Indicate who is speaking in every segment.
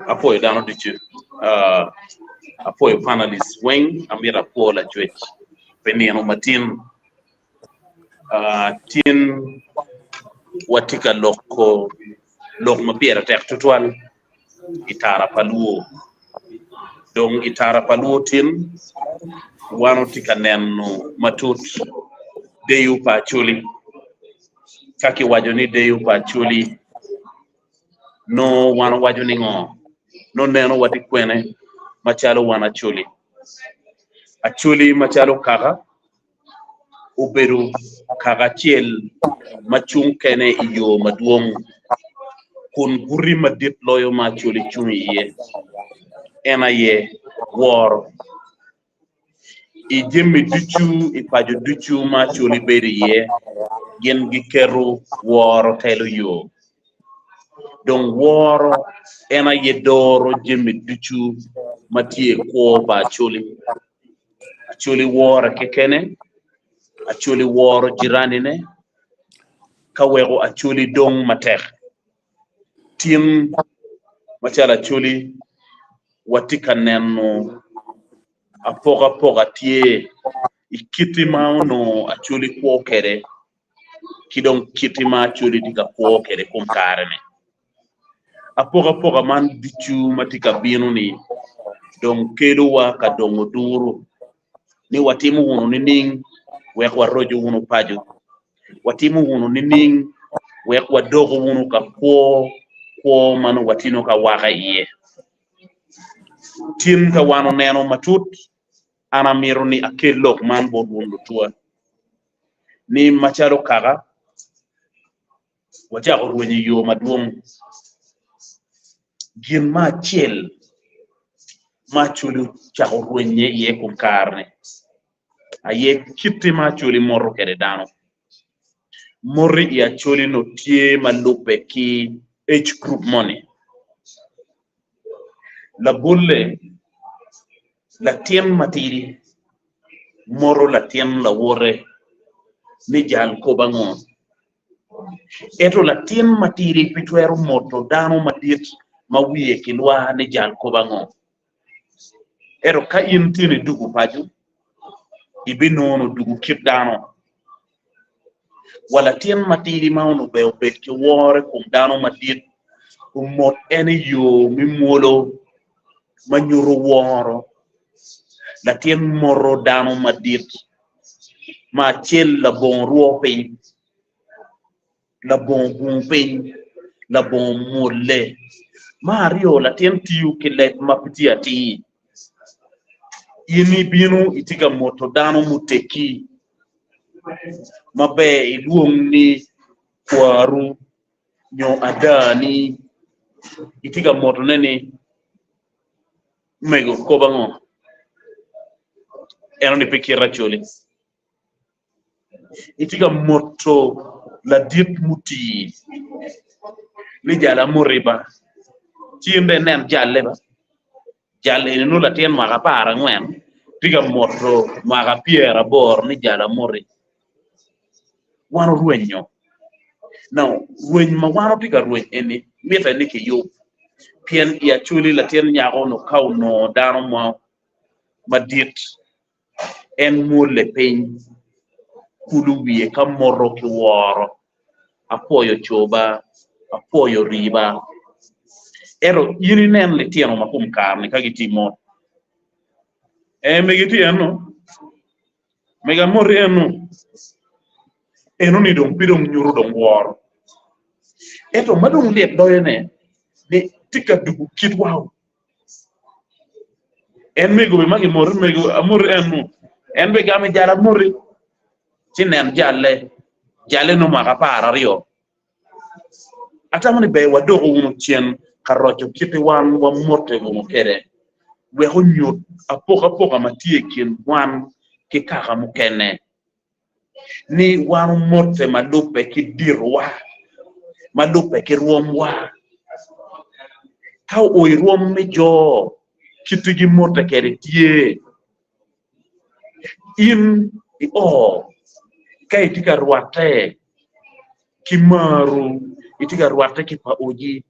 Speaker 1: Apwoyo dano ducu, apwoyo panalist weng, amito apwo lacwec pi nino matin. Tin watye ka loko lok ma pire tek tutwal i tara pa luo. Dong i tara pa luo tin wan watye ka neno matut deyo pa Acholi. Ka kiwaco ni deyo pa Acholi nongo wan owaco ni ngo? Nongo neno watye kwene macalo wan Acholi. Acholi macalo kaka obedo kaka acel ma cung kene i yo madwong kun guti madit loyo ma Acholi cung iye en aye woro. I jami ducu i paco ducu ma Acholi bedo iye gin giketo woro telo yo dong woro en aye doro jami ducu ma tye i kwo pa Acholi. Acholi wore kekene, Acholi woro jiranine, ka weko Acholi dong matek. Tin macalo Acholi watye ka neno apokapoka tye i kiti ma onongo Acholi kwo kwede ki dong kiti ma Acholi tye ka kwo kwede kom kare-ni. Apokapoka man ducu ma tye ka bino-ni dong kelowa ka dongo duru ni watimo wunu nining wek waroco wunu paco, watimo wunu nining wek wadoko wunu ka kwo kwo ma nongo watino ka waka iye. Tin ka wan oneno matut, an amito ni akel lok man bot wun lutwa ni macalo kaka wacako rwenyo i yo madwong. Gin me acel ma Acholi ocako rwenye iye i kom kare-ni aye kite ma Acholi moto kwede dano. Moti i Acholi nongo tye ma lubbe ki age group moni. Labolle, latin matidi moto latin lawote ni jal kob ango? Ento latin matidi pe twero moto dano madit ma wiye kilwar ni jal kob ango. Ento ka in tin idwogo paco, ibinongo odwogo kit dano. Wa latin matidi ma onongo ber obed ki woro i kom dano madit omot en i yo me mwolo ma nyuto woro. Latin moto dano madit ma acel labongo rwo piny, labongo gungu piny, labongo mwolle. Me aryo latin tiyo ki leb ma pe tye atir. In ibino itye ka moto dano muteggi maber ilwong ni kwaru nyo adani itye ka motone ni Mego kop ango? Eno ni pe kit Acholi. Itye ka moto ladit mutii ni jal amoti ba ci in dong inen jalle ba jal eni nongo latin mwaka 14 tye ka moto mwaka 80 ni jal amoti. Wan orwenyo now rweny ma wan watye ka rweny eni mitte ni kiyub pien i Acholi latin nyako onongo ka onongo dano mo madit en mwole piny kulu wiye ka moto ki woro apwoyo coba apwoyo riba ento in inen litino ma kom kare-ni ka gitye mot ee mege tye eno Mego amoti eno, enoni dong pe dong nyuto dong woro. Ento ma dong lit loyone ni tye ka dugo kitwa. En mego be ma gimoti mego amoti eno, en be gamo jal amoti ci nen jalle, jalle nongo mwaka 12. Atamo ni ber wadoko wunu cen ka roco kite wan wamote wunu kwede wek onyut apokapoka ma tye i kin wan ki kaka mukene, ni wan omote ma lubbe ki ditowa, ma lubbe ki rwomwa. Ka oo i rwom me jo, kite gimote kwede tye. In io ka itye ka rwatte ki maru, itye ka rwatte ki pa oji.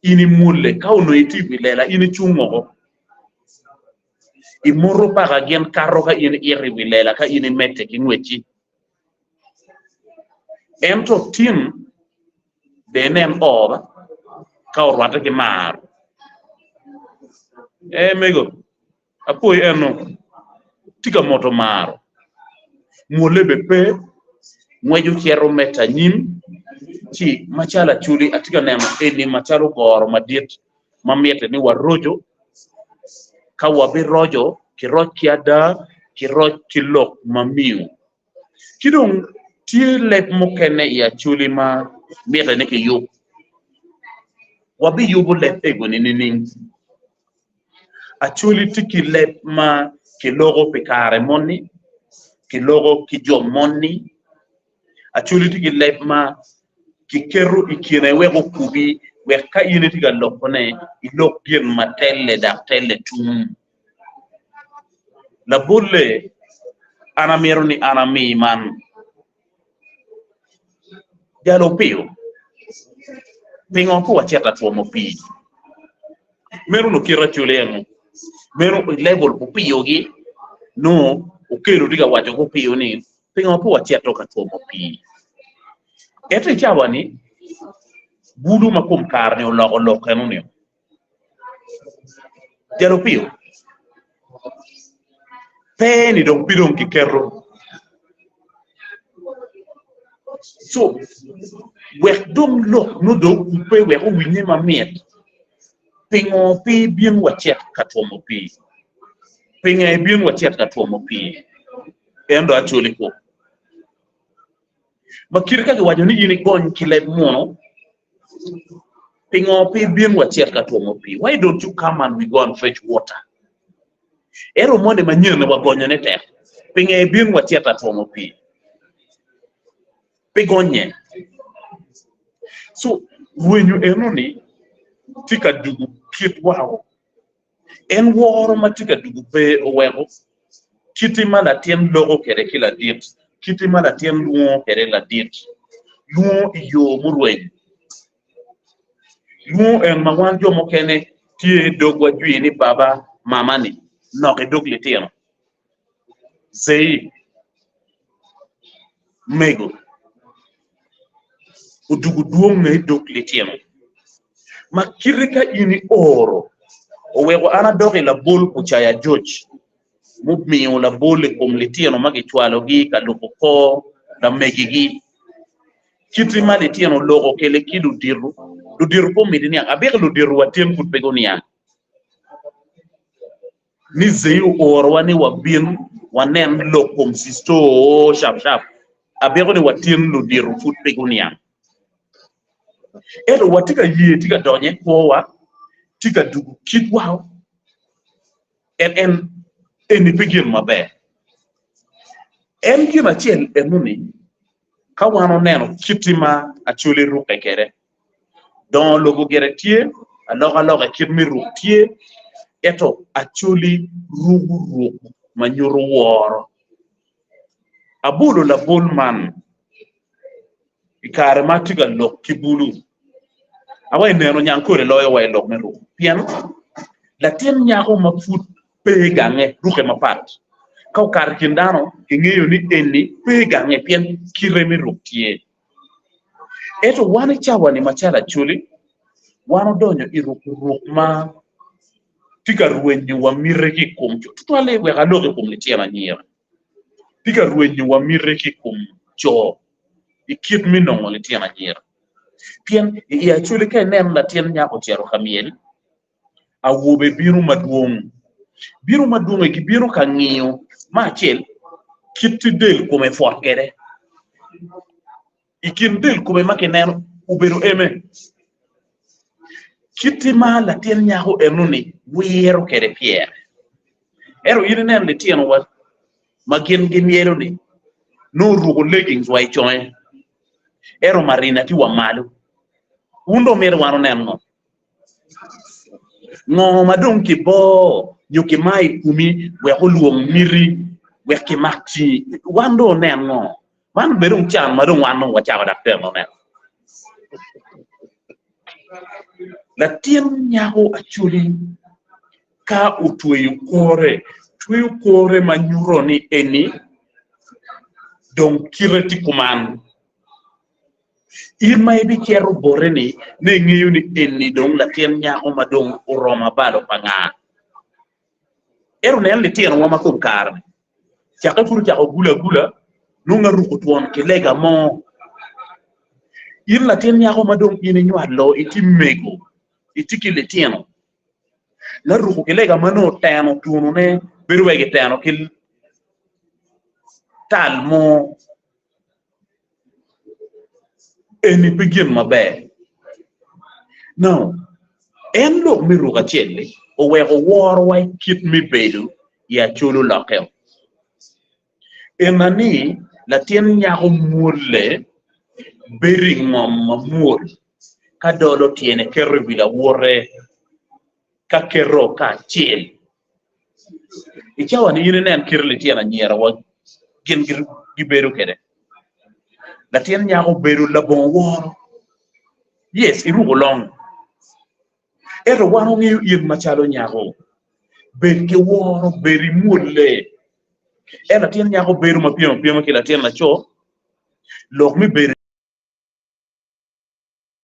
Speaker 1: In imwolle, ka onongo itye i wi lela in icung woko. Imoto paka gin kato ka in ito i wi lela ka in imedde ki ngwecci. Ento tin dong inen oo ba ka orwatte ki mar. Ee mego, apwoyi eno tye ka moto maro, mwolle bene pe, ngwec ocito medde anyim ci macalo acholi atye ka neno eni macalo goro madit ma mitte ni waroco, ka wabiroco kiroc ki ada kiroc ki lok ma miyo. Ki dong tye leb mukene i Acholi ma mitte ni kiyub. Wabiyubo leb ego-ni nining? Acholi tye ki leb ma kiloko pi kare moni, kiloko ki jo moni. Acholi tye ki leb ma kiketo i kine wek okubi wek ka in itye ka lokone ilok gin ma telle dok telle tum. Labolle, an amito ni an ami man jalo opiyo, pingo pe wacito atwomo pii? Meno onongo kite acwali eno, meno i level pa opiyogi nongo okelo tye ka waco ki opiyo ni pingo pe wacito ka twomo pii? Ento i cawa-ni bulu ma kom kare-ni oloko lok eno-ni. Jalo piyo pe ni dong pi dong kiketo co wek dong lok nongo dong okubbe wek owinye mamit pingo pe ibin wacit ka twomo pii pingo ibin wacit ka twomo pii en dong acoli kwo. Ma kite ka kiwaco ni in igony ki leb muno, pingo pe ibin wacit ka twomo pii? Why don't you come and we go and fetch water? Ento moni manyen-ni wagonyone tek. Pingo ibin wacit ka twomo pii? Pe gonye. So, rwenyo eno-ni tye ka dugo kitwa. En woro ma tye ka dugo pe oweko kite ma latin loko kwede ki ladit, kite ma latin lwongo kwede ladit, lwongo i yo murweny. Lwongo en ma wan jo mukene tye i dogwa jwi ni baba, mama-ni nok i dog litino. Zei, mego, odwogo dwonge i dog litino ma kite ka in ioro oweko an adok i labol Kucaya George mumiyo labol i kom litino ma gicwalogi ka lubo kor lamegigi. Kite ma litino oloko kele ki ludito, ludito pe omiti niang, abiko ludito wa tin pud pe guniang. Ni Zei oorowa ni wabin wanen lok kom Cisto cap cap. Abiko ni watin ludito pud pe guniang. Ento watye ka ye tye ka donyo i kwowa, tye ka dugo kitwa. En en eni pe gin maber. En gin acel eno-ni, ka wan oneno kiti ma Acholi rukke kwede, Dongo lobo gire tye, alokaloka i kit me ruk tye, ento Acholi ruko ruk ma nyuto woro. Abolo labol man i kare ma atye ka lok ki bulu, awa ineno nyangkole loyo wa i lok me ruk pien latin nyako ma pud pe gange rukke mapat. Ka okato i kin dano kingeyo ni eni pe gange pien kite me ruk tye. Ento wan i cawa-ni macalo Acholi, wan odonyo i ruko ruk ma tye ka rwenyo wa miti ki i kom co, tutwalle wek alok i kom litino anyira, tye ka rwenyo wa miti ki i kom co i kit me nongo litino anyira. Pien i Acholi ka ineno latin nyako ocito ka myel, awobe bino madwong. Bino madwong-ngi gibino ka ngiyo me acel kit del kome pwot kwede. I kin del kome ma kineno obedo eme, kit ma latin nyako enoni wiro kwede pyere. Ento in ineno litinowa ma gin gimyelo-ni nongo oruko leggings wa i conge ento marina tye wa malo. Wun dong myero wan wunen ngo? Ngo ma dong kiboo nyo kimayo i komi wek olwong miti wek kimak cingi? Wan dong onen ngo? Man obedo dong can ma dong wan dong wacako dok tenone. Latin nyako Acholi ka otweyo kore, tweyo kore ma nyuto ni eni dong kite tye kuman. In ma ibicito bote-ni ne ingeyo ni eni dong latin nyako ma dong oromo abalo pa nga. Ento nen litinowa ma kom kare-ni, cakke pud ocako gulo agula, nongo aruko twon ki lega mo. In latin nyako ma dong in inywalo, itye mego, itye ki litino, naruko ki lega ma nongo oteno tunone bedo wai kiteno ki tal mo. Eni pe gin maber. Now, en lok me ruk acel-li oweko worowa i kit me bedo i Acholi olokkeo. Ena ni latin nyako mwolle bedo i ngom mamwol ka dolo tyene keto i wi lawote ka keto kacel. I cawa-ni in inen kit litino anyirawa gin gibedo kwede. Latin nyako obedo labongo woro. Yes, iruko long. Ento wan wangeyo in macalo nyako, bed ki woro, bed imwolle. En latin nyako bedo ma pyem apyema ki latin laco, lok me bedo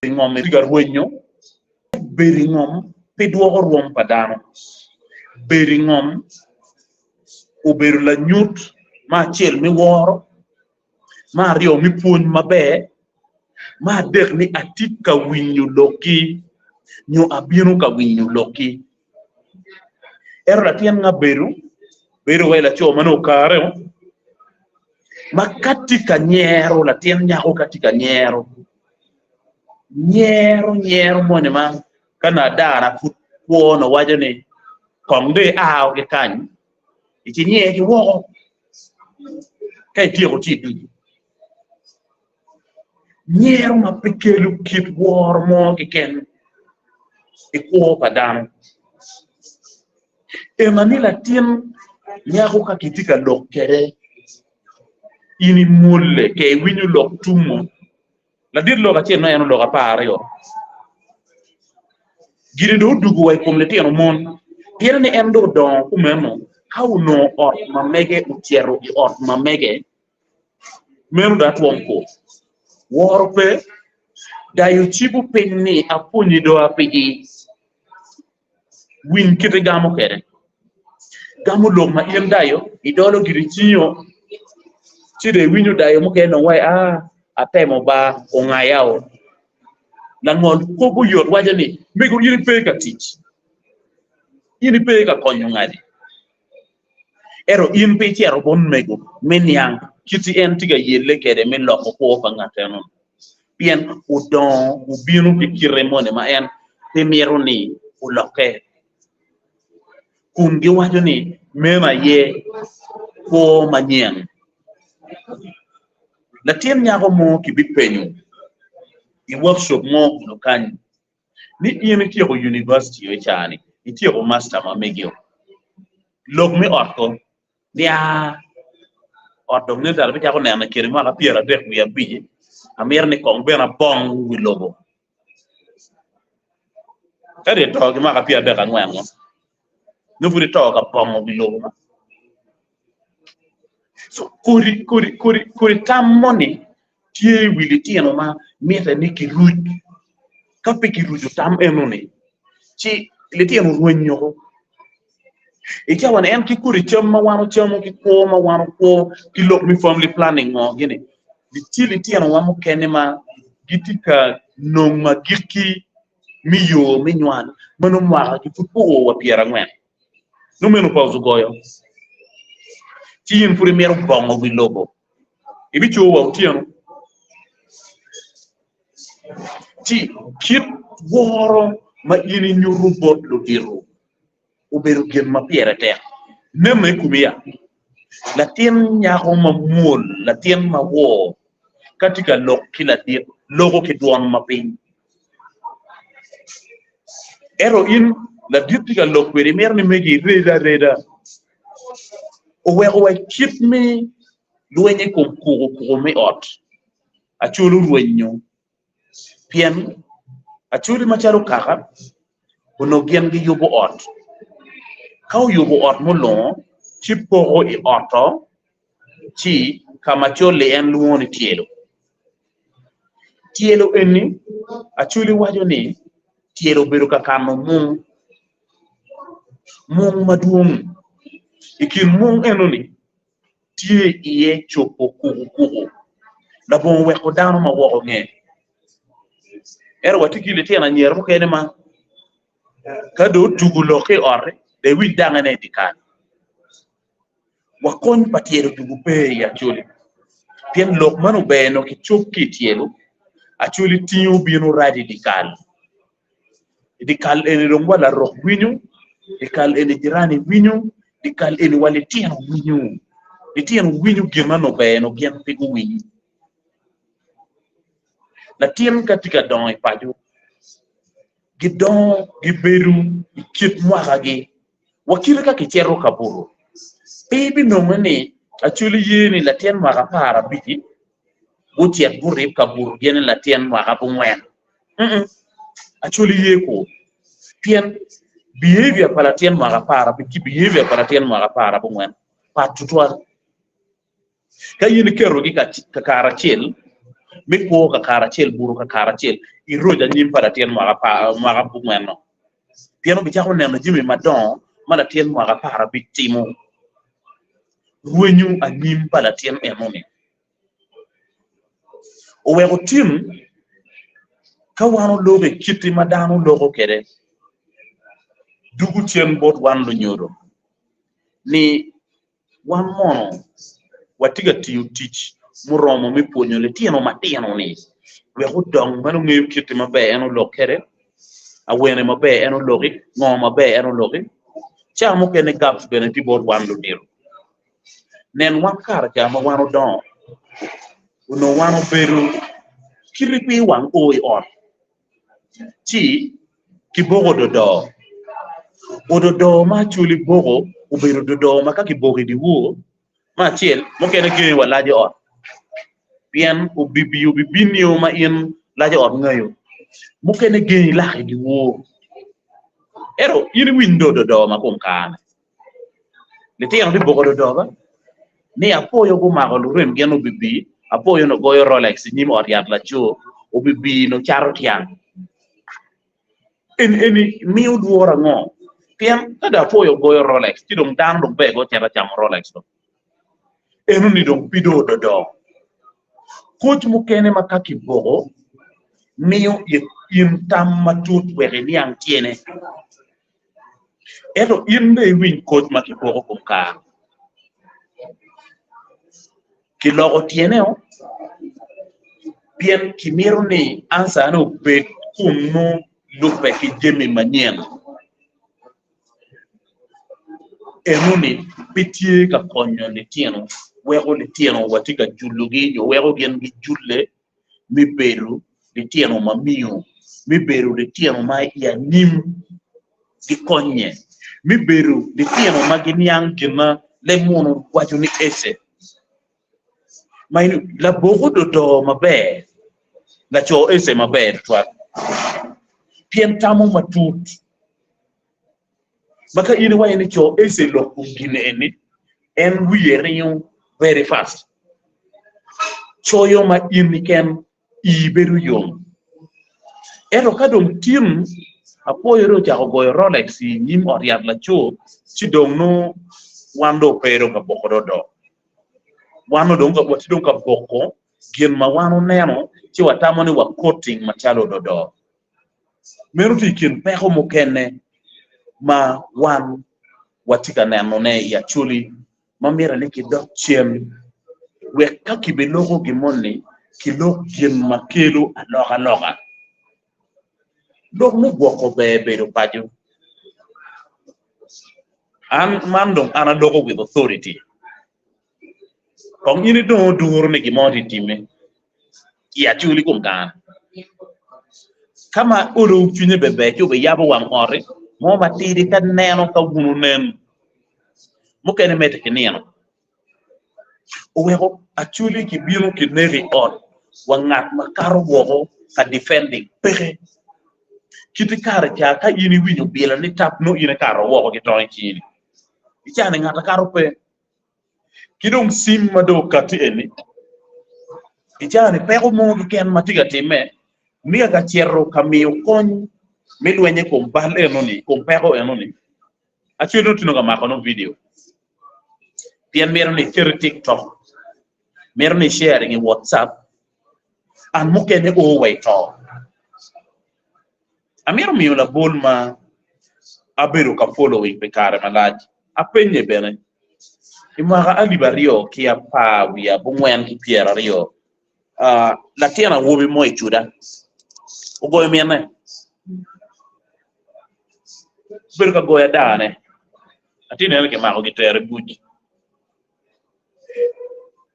Speaker 1: i ngom tye ka rwenyo, bedo i ngom pe dwoko rwom pa dano. Bedo i ngom obedo lanyut me acel me woro, me aryo me pwony maber, me adek ni atye ka winyo lokki nyo abino ka winyo lokki. Ento latin ma bedo, bedo wai laco ma nongo okare ma ka tye ka nyero latin nyako ka tye ka nyero Nyero nyero moni ma ka nongo adara pud kwo nongo waco ni kong dong ia ki kany ci inyer ki woko ka ityeko ci iducu. Nyero ma pe kelo kit woro mo keken i kwo pa dano. Ena ni latin nyako ka kitye ka lok kwede in imwolle ke iwinyo lok tumo Ladit lok acel ma en oloko 12 gini dong odugo wa i kom litino mon pien ni en dong odongo kumeno ka onongo ot ma mege ocito i ot ma mege meno dong atwom kor woro pe dayo cibo piny ni apwonyi do apidi Winy kit igamo kwede. Gamo lok ma in dayo, idolo giri cingi-o, ci dong iwinyo dayo mukene dong waci aa atemo ba ongaya-o. Langol kop oyot waco ni mego in ipe ka tic, in ipe ka konyo ngadi, ento in pe icito bot mego me niang kit en tye ka yelle kwede me loko kwo pa ngat eno. pien odongo obino ki kite moni ma en pe mito ni olokke, kun giwaco ni meno aye kwo manyen. Latin nyako mo kibipenyo i workshop mo kuno kany ni in ityeko univaciti i ca-ni, ityeko master ma megi-o, lok me ot ko Nia ot dong nen calo abicako neno i kine mwaka 35 amito ni kong bene abong wi lobo. Ka dong ito ki mwaka 34 ngo, nongo pud ito ka bongo wi lobo ma. So kodi kodi kodi kodi tam moni tye i wi litino ma mitte ni kiruc. Ka pe kiruco tam enoni ci litino rwenyo. I cawa-ni en ki kodi cam ma wan ocamo ki kwo ma wan okwo ki lok me family planning ngo gini tye litinowa mukene ma gitye ka nongo agikki me yo me nywal ma nongo mwakagi pud pe oo wa pyerangwen nongo menopause ogoyo ci in pud imito bongo wi lobo ibico wa otyeno ci kit woro ma in inyuto bot ludito obedo gin ma pire tek. Neno i komi ya, latin nyako ma mwol, latin ma wor, ka tye ka lok ki ladit, loko ki dwon ma piny. Ento in ladit tye ka lok kwedi, imito ni megi ired areda. Oweko wa kit me lweny i kom kukukuku me ot, acol orwenyo pien. Acholi macalo kaka onongo gin giyubo ot. Ka oyubo ot mulungo ci poko i ot-to ci ka macol-li en lwongo ni tyelo. Tyelo eni Acholi waco ni tyelo obedo ka kano mung, mung madwong. I kin mung enoni tye iye cobo kukukuku labongo weko dano ma woko nge. Ento watye ki litino anyira mukene ma ka dong otugo lok ki i ot-ti dong iwinj dangene i dyekal. Wa kony pa tyelo tugo pe i Acholi pien lok man ober nongo kicob ki i tyelo Acholi tingo bino rac i dyekal. I dyekal eni dong wa larok winyo, dyekal eni jirani winyo, dyekal eni wa litino winyo. Litino winyo gin ma nongo ber nongo gin pe guwiny. Latin ka tye ka dongo i paco, gidongo gibedo i kit mwakagi wa kite ka kicito ka buto. Pe ibinongo ni Acholi ye ni latin mwaka aparabic-ci gucit gurib ka buto gin ni latin mwaka abongwen. Acholi ye kur pien behavior pa latin mwaka aparabic ki behavior pa latin mwaka aparabongwen pat tutwal. Ka in iketogi kakare acel me kwo kakare acel, buto kakare acel, iroc anyim pa latin mwaka abongwen-nu pien obicako neno jami madongo ma latin mwaka aparabic timo rwenyo anyim pa latin enoni. Oweko tim ka wan oloko i kit ma dano loko kwede dugo cen bot wan lunyodo ni wan mono watye ka tiyo tic muromo me pwonyo litino matino-ni wek odong ma nongo ngeyo kite maber en olok kwede, awene maber en oloki, ngo maber en oloki. Ca mukene gaps bene tye bot wan ludito. Nen wan kare ca ma wan odongo, onongo wan obedo kiti kwir wang o i ot ci kiboko ododo. Ododo ma Acholi boko obedo ododo ma ka kiboko i dyewor me acel mukene gengi wa lac i ot pien obibi obibinio ma in lac i ot ngayo mukene gengi lak i dyewor ento in iwiny dong ododo ma kom kare-ni. Litino giboko dodoba ni apoyo gumako lurem gin obibi, apoyo nongo goyo Rolex i nyim ot yat laco, obibi nongo cato tyang. Eni eni miyo lworo ango? Pien ka dong apoyo ogoyo Rolex ci dong dano dong ber gucito camo Rolex dong. Enoni dong pido ododo. Koc mukene ma ka kiboko miyo in tam matut wek iniang tyene. Ento in dong iwiny koc ma kipoko kom kare. Kiloko tyene-o pien kimito ni ansane obed kun nongo lubbe ki jami manyen. Enoni pe tye ka konyo litino weko litino watye ka julogi nyo weko gin gijulle me bedo litino ma miyo, me bedo litino ma i anyim gikonye, me bedo litino ma giniang gin ma leb munu waco ni ece. Ma in labok ododo maber, laco ece maber tutwal pien tamo matut. Ma ka in iwaco ni co ece lok kom gin eni, en wiye ringo very fast. Coyo ma in keken ii bedo yom. Ento ka dong tin apwoyo dong ocako goyo Rolex i nyim ot yat laco, ci dong nongo wan dong pe dong ka boko dodo. Wan dong watye dong ka boko gin ma wan oneno ci watamo ni wa quoting macalo ododo. Meno tye i kin peko mukene ma wan watye ka nenone i Acholi ma mitte ni kidok cen wek ka kibiloko gin moni, kilok gin ma kelo alokaloka. Lok me gwoko ber bedo paco. An man dong an aloko with authority. Kong in idong oduro ni gin mo tye timme i Acholi kom kare. Ka ma olo cwinye ber ber ci obiyabo wang ot-ti mo matidi ka neno ka wun wunen. Mukene medde ki nino. Oweko Acholi kibino kineko i ot wa ngat ma kato woko ka defending peke. Kit i kare ca ka in iwinyo bila ni tap nongo in ikato woko ki tong i cingi-ni. I caa-ni ngat akato pe. Ki dong cim ma dong okatti eni, i caa-ni peko mo keken ma tye ka timme miyo ka cito ka miyo kony me lweny i kom bal enoni, i kom peko enoni, acwele nongo tye nongo ka mako nongo vidio pien mito ni iket i tiktok, mito ni i sharing i whatsapp and mukene o wa i to. Amito miyo labol ma abedo ka following pi kare malac. Apenye bene i mwaka alip aryo ki apar wiye abongwen ki pyeraryo, latin awobi mo i Cuda ogoyo minne, obedo ka goyo adane, atye neno kimako kitero i buc.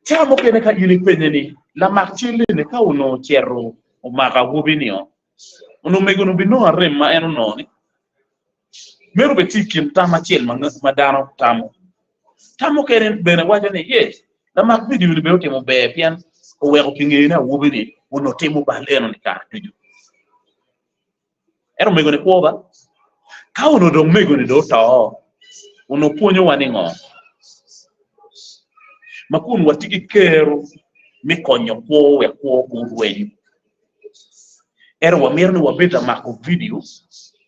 Speaker 1: Ca mukene ka in ipenye ni, 'Lamak cal-li-ni ka onongo ocito omako awobi-ni-o, onongo omego-ni obinongo arem ma en onongo-ni? Meno bene tye i kin tam acel ma dano tamo. Tam mukene bene waco ni, 'Ye, lamak vidio-ni bene otimo ber pien oweko kingeyo ni awobi-ni onongo timo bal eno-ni kare ducu. Ento omego-ni kwo ba? Ka onongo dong mego-ni dong oto, onongo pwonyowa ni ngo? Ma kun watye ki kero me konyo kwo wek kwo pe orweny. Ento wamito ni wabed ka mako vidio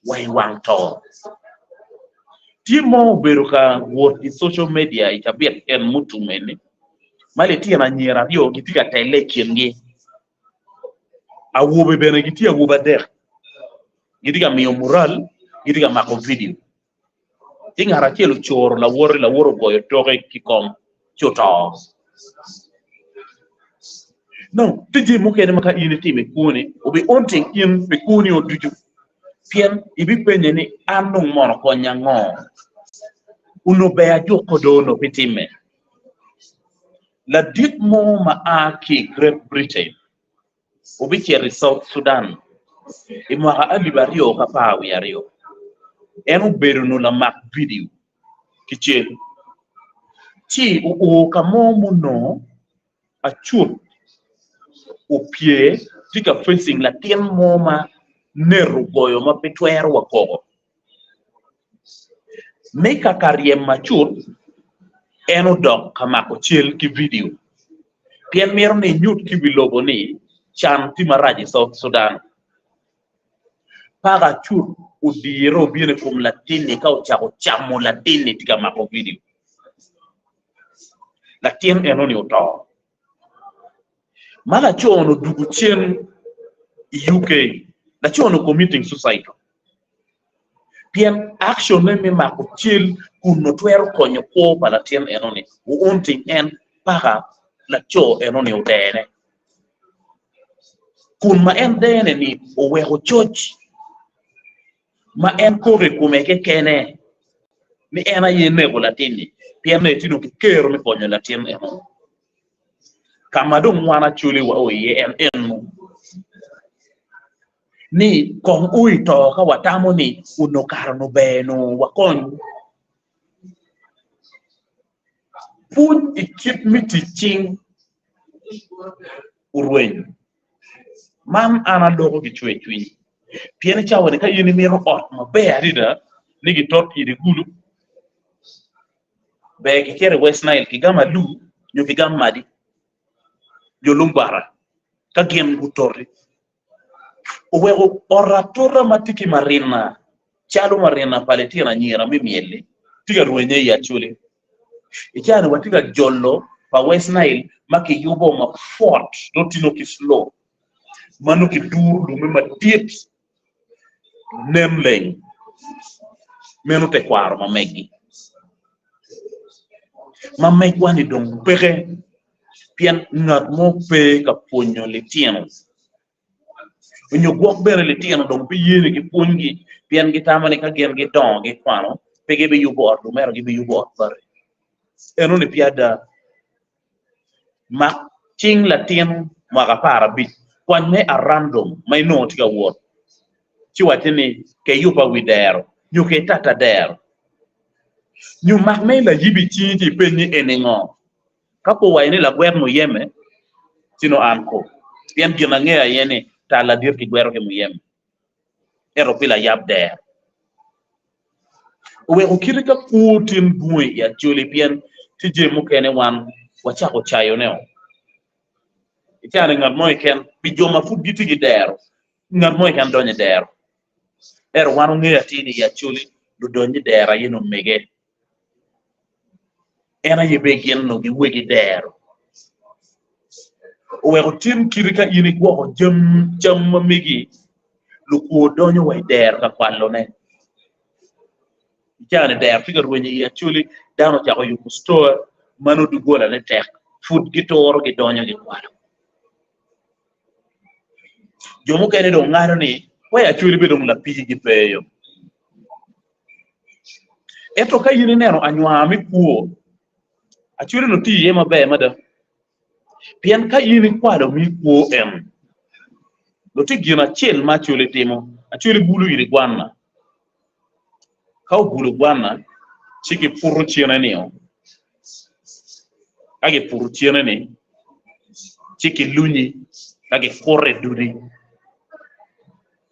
Speaker 1: wa i wang to. Tye mo obedo ka wot i social media i cabit en mutum eni ma litino anyira aryo gitye ka telle i kingi. Awobe bene gitye awobe adek, gitye ka miyo mural, gitye ka mako vidio. Ci ngat acel ocoro lawote, lawote ogoyo toke ki kom ci oto. Nong tye jami mukene ma ka in itimo i kwoni obi haunting in pi kwoni-o ducu pien ibipenye ni an dong mono konya ango? Onongo ber ajuko do onongo pe timme. Ladit mo ma a ki i Great Britain obicito i South Sudan i mwaka alip aryo ki apar wiye aryo. En obedo nongo lamak vidio ki cal ci oo ka mo munongo acut opye tye ka facing latin mo ma ner ogoyo ma pe twero wa koko. Me ka ka ryemo acut, en odok ka mako cal ki vidio pien mito ni enyut ki wi lobo ni can tye marac i South Sudan. Paka acut odire obino i kom latinni ka ocako camo latinni tye ka mako vidio. Latin enoni oto. Ma laco-ni odwogo cen i UK, laco-ni o-committing suicide pien action-ne me mako cal kun nongo twero konyo kwo pa latin enoni o-haunting en paka laco enoni odene kun ma en dene-ni oweko coc ma en koko i kome kekene ni en aye eneko latin-ni pien nongo etye dong ki kero me konyo latin eno. Ka ma dong wan Acholi wao iye en eno ni kong oi to ka watamo ni onongo kare onongo ber nongo wakony pwony i kit me tic cing orweny. Man an aloko ki cwercwiny pien i cawa-ni ka in imito ot maber adada ni gitot iri kulu ber kicito i West Nile kigamo alur nyo kigamo madi nyo lumbara ka gin gutoti. Oweko ot atura ma tye ki marina calo marina pa litino anyira me myel-li tye ka rwenye i Acholi. I caa-ni watye ka jolo pa West Nile ma kiyubo mapwot dong tye nongo ki slope ma nongo kiduro lumme madit nen leng meno tekwaro ma megi ma megwa-ni dong peke pien ngat mo pe ka pwonyo litino nyo gwok bene litino dong pe yeni gipwonygi pien gitamo ni ka gin gidongo gikwano pe gibiyubo ot lumero gibiyubo ot bati enoni pe ada. Mak cing latin mwaka aparabic, kwany me a random ma inongo tye ka wot, ci wacce ni ke yubba wi dero nyo ke itata dero. Nyo mak me layibi i cingi ci ipeny ni eni ngo? Ka pe owaco ni lagwet muyeme, ci nongo an ko. Pien gin angeyo aye ni tal ladit kigweto ki muyeme. Ento pi layab dero. Oweko kite ka kwo tin bunge i Acholi pien tye jami mukene wan wacako cayone-o. I caa-ni ngat mo keken pi jo ma pud gitye ki dero, ngat mo keken donyo i dero. Ento wan wangeyo atir ni i Acholi ludony i dero aye nongo mege. En aye bene gin onongo giwegi dero. Oweko tin kite ka in igwoko jam cam ma megi, lukwo donyo wa i dero ka kwalone. I caa-ni dero tye ka rwenyo i Acholi, dano ocako yubo store ma nongo dogolane tek pud gituro gidonyo gikwalo. Jo mukene dong ngado ni wai Acholi bene dong lapii-gi pe yo. Ento ka in ineno anywar me kwo, acwele onongo tye iye maber mada. Pien ka in ikwalo mi kwo en, nongo tye gin acel ma acwele timo, acwele bulo iri gwanna. Ka obulo gwanna, ci giputo cene-ni-o. Ka giputo cene-ni, ci gilunyi ka gikuto i dudi.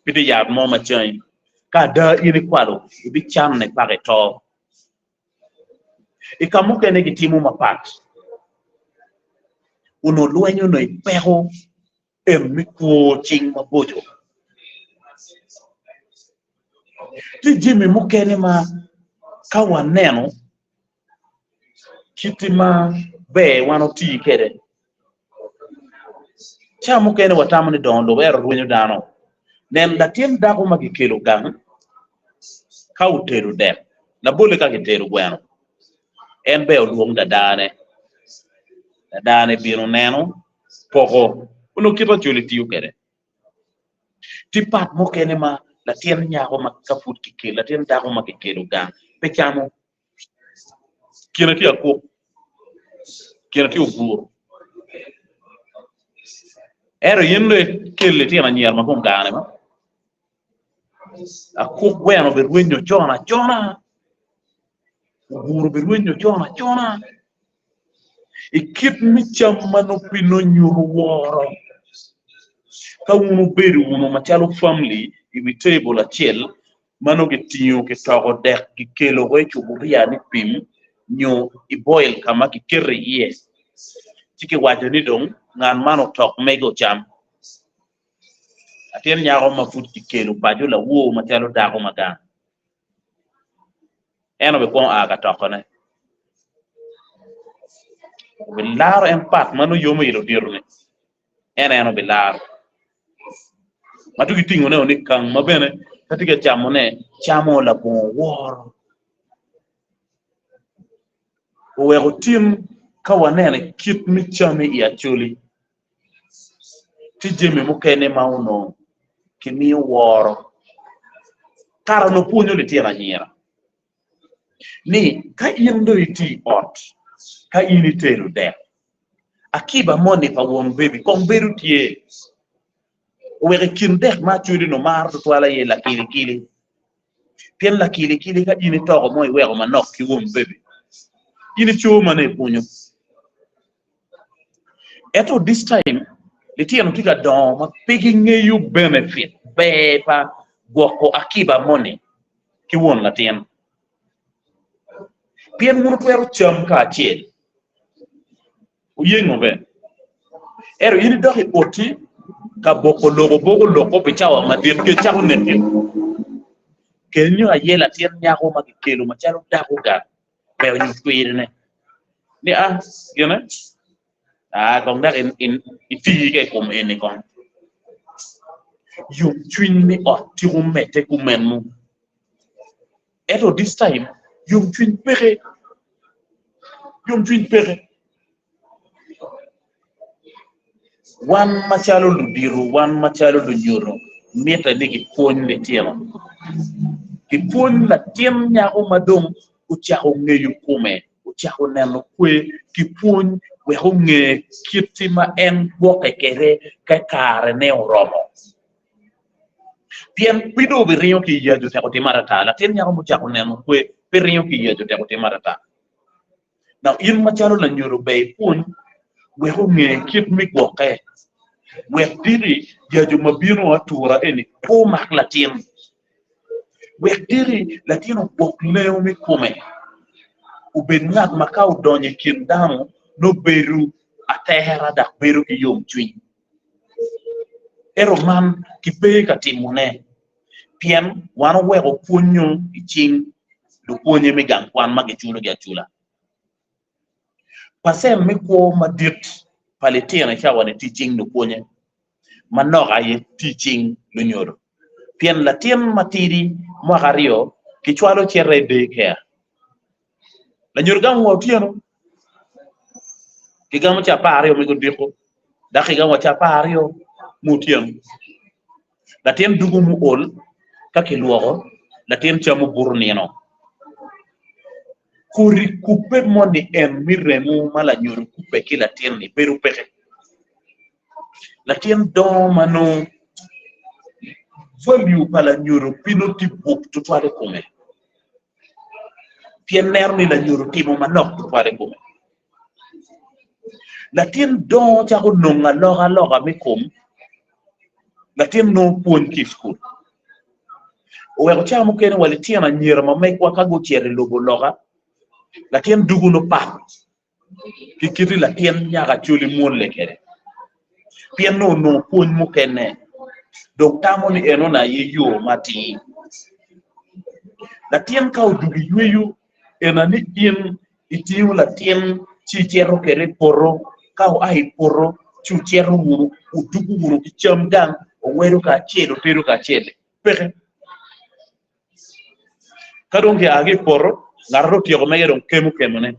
Speaker 1: Pe tye yat mo ma cangi. Ka ada in ikwalo, ibicanne paka ito. I ka mukene gitimo mapat. Onongo lweny onongo ipeko em me kwo cing maboco. Tye jami mukene ma ka waneno kit ma ber wan oti kwede. Ca mukene watamo ni dongo lobo ento rwenyo dano. Nen latin dako ma kikelo gang ka otedo dek, labolle ka kitedo gweno, en ber olwong dadane, dadane bino neno poko onongo kit ma Acholi tiyo kwede. Tye pat mukene ma latin nyako ma ka pud kikelo, latin dako ma kikelo gang pe camo. Kine tye akuk, kine tye obur. Ento in dong ikel litino anyira ma kong gane ma akuk gweno birwenyo con acona, obur birwenyo con acona. I kit me cam ma nongo pe nongo nyuto woro, ka wun wubedo wunu macalo famili i wi tebul acel ma nongo gitingo kitoko dek gikelo woko i cuburia ni pim nyo i boil ka ma kiketo iye ci kiwaco ni dong ngat man otok mege ocam. Latin nyako ma pud kikelo paco lawor macalo dako ma gang en obikwongo a ka tokone obilaro en pat ma nongo yomo i ludito-ni. En en obilaro ma dong gitingone ni kang ma bene ka tye ka camone camo labongo woro oweko tin ka waneno i kit me cam i Acholi tye jami mukene ma onongo kimiyo woro kara onongo pwonyo litino anyira ni ka in dong itye i ot ka in itedo dek Akiba moni pa won baby kong bedo tye oweko i kin dek ma acwali-ni omaro tutwal aye lakilikili pien lakilikili ka in itoko mo iweko manok ki won baby in ico ma nongo ipwonyo ento this time litino tye ka dongo ma pe gingeyo benefit ber pa gwoko akiba moni ki won latin Pien wun wutwero cam kacel, wuyengo bene. Ento in idok i oti ka boko lok, oboko lokko pi cawa madit, kec cako neki. Kenyo aye latin nyako ma kikelo macalo dako gang ber onyut kwirine ni, A, gine, aa kong dok iti ka i kom eni kong. Yomcwiny me ot tiko medde kumeno. Ento this time yomcwiny peke, yomcwiny peke. Wan macalo ludito, wan macalo lunyodo mitte ni gipwony litino, gipwony latin nyako ma dong ocako ngeyo kome, ocako neno kwe, kipwony wek onge kit ma en gwokke kwede ka karene oromo. Pien pe dong obiringo ki i yaco tek otime atata. Latin nyako mucako neno kwe pe ringo ki i yaco tek otime atata. Dok in macalo lanyodo ber ipwony wek onge kit me gwokke wek diki yaco ma bino atura eni pe omak latin. Wek diki latin ogwok lengo me kome, obed ngat ma ka odonyo i kin dano nongo bedo atera dok bedo ki yomcwiny. Ento man kipe ka timone pien wan oweko pwonyo i cing lupwonye me gang kwan ma giculogi acula. Pacen me kwo madit pa litino i cawa-ni tye i cing lupwonye, manok aye tye i cing lunyodo. Pien latin matidi mwaka aryo kicwalo cito i day care. Lanyodo gamo wa otyeno, kigamo ca 12 me odiko dok kigamo wa ca 12 me otyeno. Latin dugo muol ka kilwoko, latin camo buto nino. Kodi kubbe moni en me remo ma lanyodo kubbe ki latin-ni bedo peke. Latin dongo ma nongo value pa lanyodo pe nongo tye bup tutwal i kome pien neno ni lanyodo timo manok tutwal i kome. Latin dongo cako nongo alokaloka me kom, latin nongo pwony ki i cukul. Oweko cawa mukene wa litino anyira ma megwa ka gucito i lobo loka, latin dugo nongo pat ki kiti latin nyako Acholi mwolle kwede pien nongo onongo pwony mukene dong tamo ni enoni aye yo matir. Latin ka odugo i yweyo ena ni in itingo latin ci icito kwede i poto, ka oa i poto ci wucito wunu wudugo wunu ki cam gang wungwedo kacel wutedo kacel-li peke. Ka dong kia ki i poto ngat dong otyeko mege dong kemo kemone.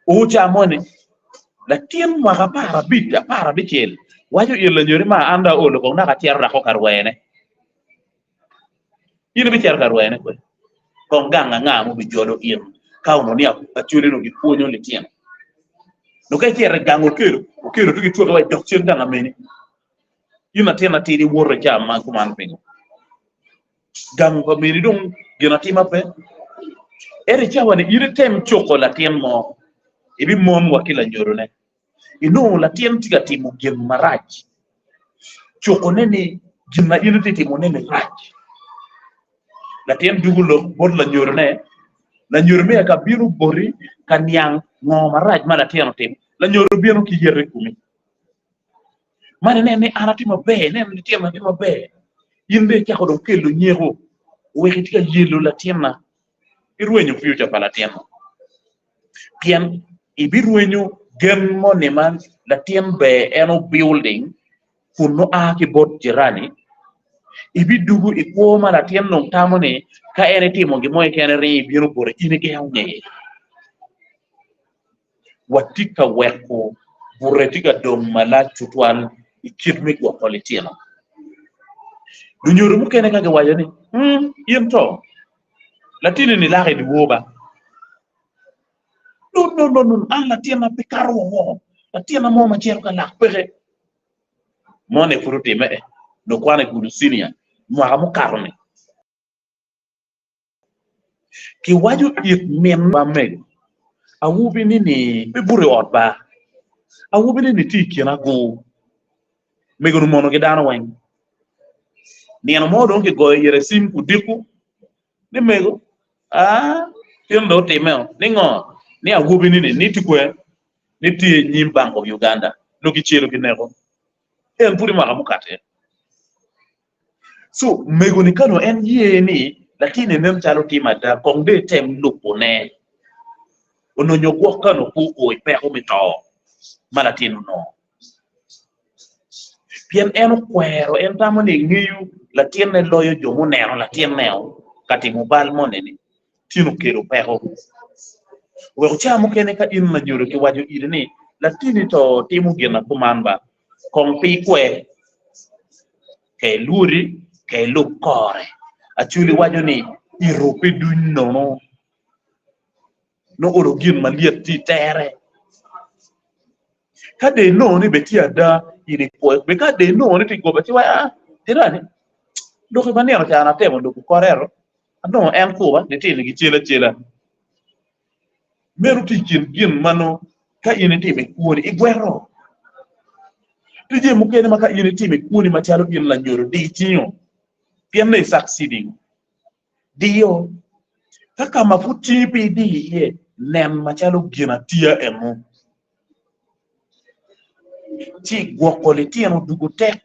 Speaker 1: Oca moni latin mwaka 15 16 waco in lanyodi ma an dong aolo kong naka acito dok ka rwene. In ibicito ka rwene kwe? Kong gang anga ma obijolo in ka onongo ni acholi onongo gipwonyo litino? Dong ka icito i gang okelo, okelo to gitweki wa idok cen gang ameni. In latin matidi iwoto i caa ma kuman pingo? Gang pa meni dong gin atima pe. Ento i cawa-ni in item cuko latin mo, ibimon wa ki lanyodone. Inongo latin tye ka timo gin marac, cukone ni gin ma in itye ka timone-ni rac. Latin dwogo lok bot lanyodone, lanyodo me ka bino boti ka niang ngo marac ma latin otimo, lanyodo bino ki yete i komi. Man inen ni an atye maber, ineno ni litino tye maber, in dong icako dong kelo nyeko wek itye ka yelo latinna, irwenyo future pa latin-nu. Pien ibirwenyo gen moni ma latin ber en obuilding kun nongo a ki bot jirani, ibidugo i kwo ma latin dong tamo ni ka en etimo gin mo keken ringo ibino bote in igengo ngeye. Watye ka weko bute tye ka dong malac tutwal i kit me gwoko litino. Lunyodo mukene ka giwaco ni, in to latinni lako i dyewor ba? No, no, no, no, an latinna pe kato wa woko. Latinna mo ma cito ka lak peke. Moni pud otimme e, nongo kwan i gudo senior mwaka mukato-ni. Kiwaco it min wa mego, awobi-ni ni pe buto i ot ba. Awobi-ni ni tye i kin agur. Mego-ni omono ki dano weng. Nino mo dong kigoyo ire cim odiko ni mego, aa, tin dong otimme o, ni ngo? Ni awobi-ni ni ni tye kwe? Ni tye i nyim Bank of Uganda nongo kicelo kineko. En pud i mwaka mukato. So mego-ni ka nongo en ye ni latinni nen calo timo ada, kong dong item lubone. Onongo nyo gwok ka nongo pe oo i peko me to ma latin onongo. Pien en okwero, en tamo ni engeyo latinne loyo jo muneno latinne-o ka timo bal moni-ni. Tin okelo peko. Oweko ca mukene ka in lanyodo kiwaco iri ni latinni to timo gin na kuman ba, kong pe ikwer, ka ilwori, ka ilub kore. Acholi waco ni ito pe duny nono, nongo olo gin malyet tye i tere. Ka dong inongo ni bene tye ada, in ipwoyo. Be ka dong inongo ni tye goba ci iwaco aa, tira ni lok ma nino ca an atemo lubo kore ento anongo en kuba litino gicel acela. Meno tye i kin gin ma nongo ka in itimo i kwoni igweko. Tye jami mukene ma ka in itimo i kwoni macalo in lanyodo di itingo. Pien ni succeeding. Diyo. Ka ka ma pud cingi pe idiyo iye, nen macalo gin atiya eno. Ci gwoko litino dugo tek.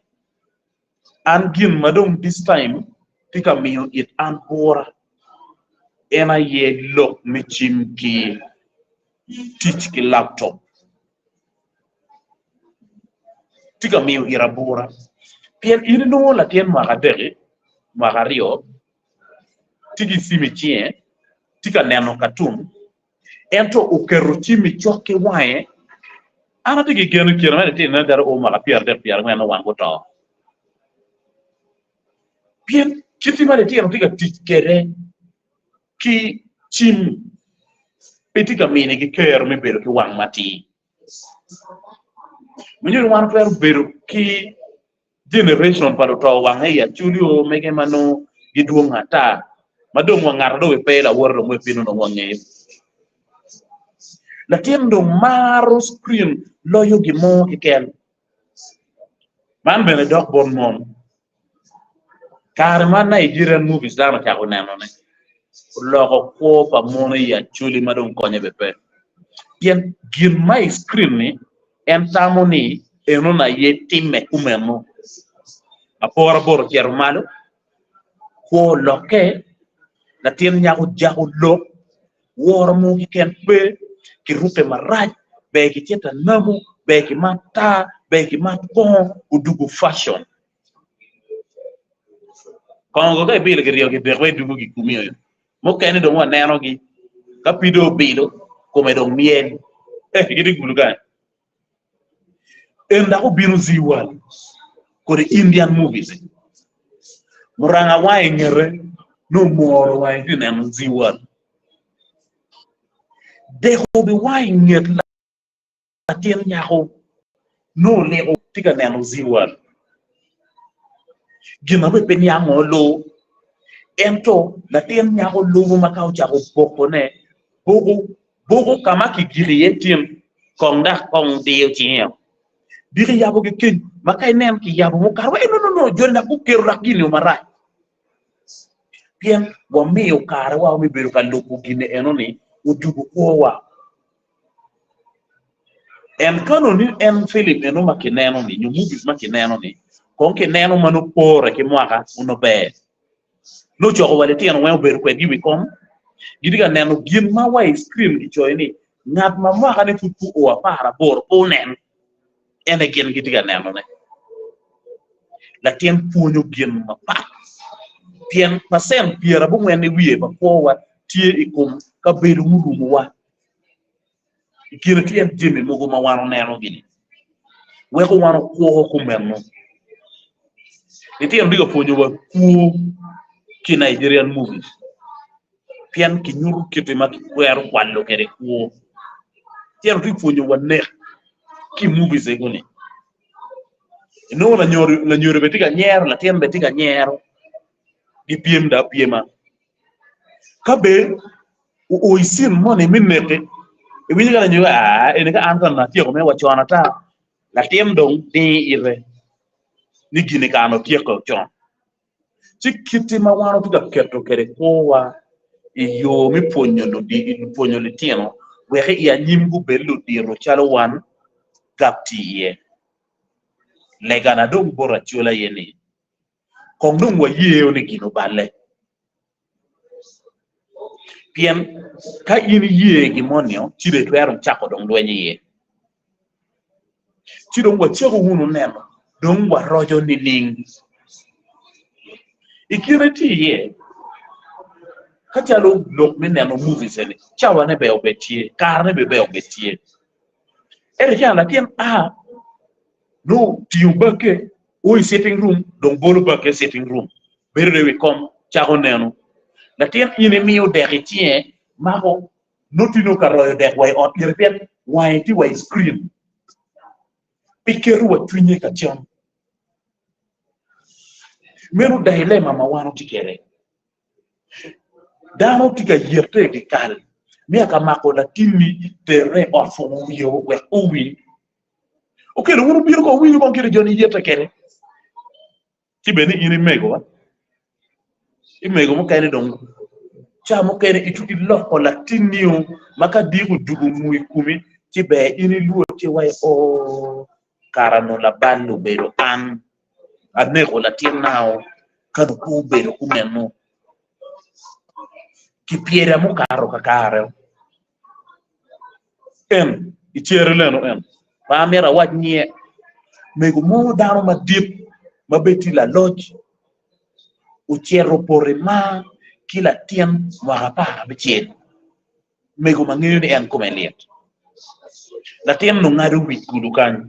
Speaker 1: An gin ma dong this time tye ka miyo it an bura en aye lok me cim ki tic ki laptop. Tye ka miyo ira bura pien in inongo latin mwaka adek-ki, mwaka aryo tye ki cim i cinge tye ka neno katun ento oketo cim-mi cok ki wange. An atye ki gen i kine ma litino nen calo o mwaka pyeradek pyerangwen nongo wang guto pien kit ma litino tye ka tic kwede ki cim pe tye ka minigi kero me bedo ki wang matir. Ma nyuto ni wan watwero bedo ki generation pa luto wange i Acholi o mege ma nongo gidwong ata ma dong wa ngato dong pe lawote dong me bino dong wangeyo. Latin dong maro screen loyo gin mo keken. Man bene dok bot mon. Kare ma Nigerian movies dano ocako nenone, oloko kwo pa mon i Acholi ma dong konye bene pe. Pien gin ma i screen-ni en tamo ni enoni aye timme kumeno. Apora bot ocito malo, kwo olokke, latin nyako ojako lok, woro mo keken pe, kirukke marac, ber kicit anamo, ber kimat tar, ber kimat kongo, odugo fashion. Kongo ka ibilo kiryo kidek wek dugo gikumi oyo. Mukene dong wanenogi ka pii dong obilo kome dong myel. Eh, gitye gulo kany. En dok obino Zeaworld kodi Indian movies. Muranga wange i ngete nongo omoro wange tye neno Zeaworld. Deko bi wange i nget Latin nyako nongo oliko tye ka neno Zeaworld. Gin ma bene pe niango luu ento latin nyako lubo ma ka ocako bokone boko boko ka ma kigiko iye tin kong dok kong diyo cinge diki yabogi keny ma ka inen kiyabo mukato wa no no no joni dok guketo dok gin-ni marac pien wamiyo karewa me bedo ka lubo gin enoni odugo kwowa. En kano ni en filim eno ma kineno ni nyo movies ma kineno ni kong kineno ma nongo pore ki mwaka onongo ber. Nongo ocoko wa litino weng obedo kwedgi i wi kom gitye ka neno gin ma wa i screen kicoyo ni ngat ma mwaka ne pud pe oo aparaboro pe onen en aye gin gitye ka nenone. Latin pwonyo gin mapat pien pacent pyerabongwen ki wiye pa kwowa tye i kom kabedo murumowa. I kine tye en jami mogo ma wan onenogi-ni weko wan okwo kumeno. Litino tye ka pwonyowa kwo ki i Nigerian movies pien kinyuto kite ma kitwero kwalo kwede kwo. Litino tye ka pwonyowa nek ki i movies ego-ni. Inongo lanyodo bene tye ka nyero latin bene tye ka nyero gipyem dong apyema. Ka bene oo i cin moni me neki, iwinyo ka lanyodo aa eni ka an kono atyeko mere wa con ata, latin dong dingo ite ni gini kara dong otyeko con. Ci kiti ma wan watye ka keto kwede kwowa i yo me pwonyo pwonyo litino wek i anyim gubed ludito calo wan gap tye iye. Legana dong bot Acholi aye ni kong dong wayeo ni gin oballe. Pien ka in iye gin moni-o, ci dong itwero cako dong lweny iye. Ci dong wacako wunu neno dong waroco nining? I kine tye iye, ka calo lok me neno movies eni, cawane ber obed tye, karene bene ber obed tye. Ento ca latin a nongo otingo bakke o i sitting room dong bolo bakke i sitting room bedo dong i wi kom cako neno. Latin in imiyo dek i cinge mako nongo tye nongo ka royo dek wa i ot gire pien wange tye wa i screen pe keto wa cwinye ka cam. Meno dilemma ma wan watye kwede. Dano tye ka yete i dyekal me ka mako latinni terre i ot pwongo wiye wek owiny. Okelo wun wubino kong wuwinyo kong kit ma jo-ni yete kwede. Ci bed ni in imegowa. Ci mego mukene dong ca mukene itye ki loko latinni-o ma ka diko odugo ngu i komi ci ber in ilwod ci iwaci oo kara nongo labal obedo an aneko latinna-o ka dong pe obedo kumeno kipyeda mukato kakare En i cere leno en pe amito awac nyiye mego mo dano madit ma bene tye laloc ocito opoto i mar ki latin mwaka 16 mego ma ngeyo ni en kome lit latin-nu ngado wic kulu kany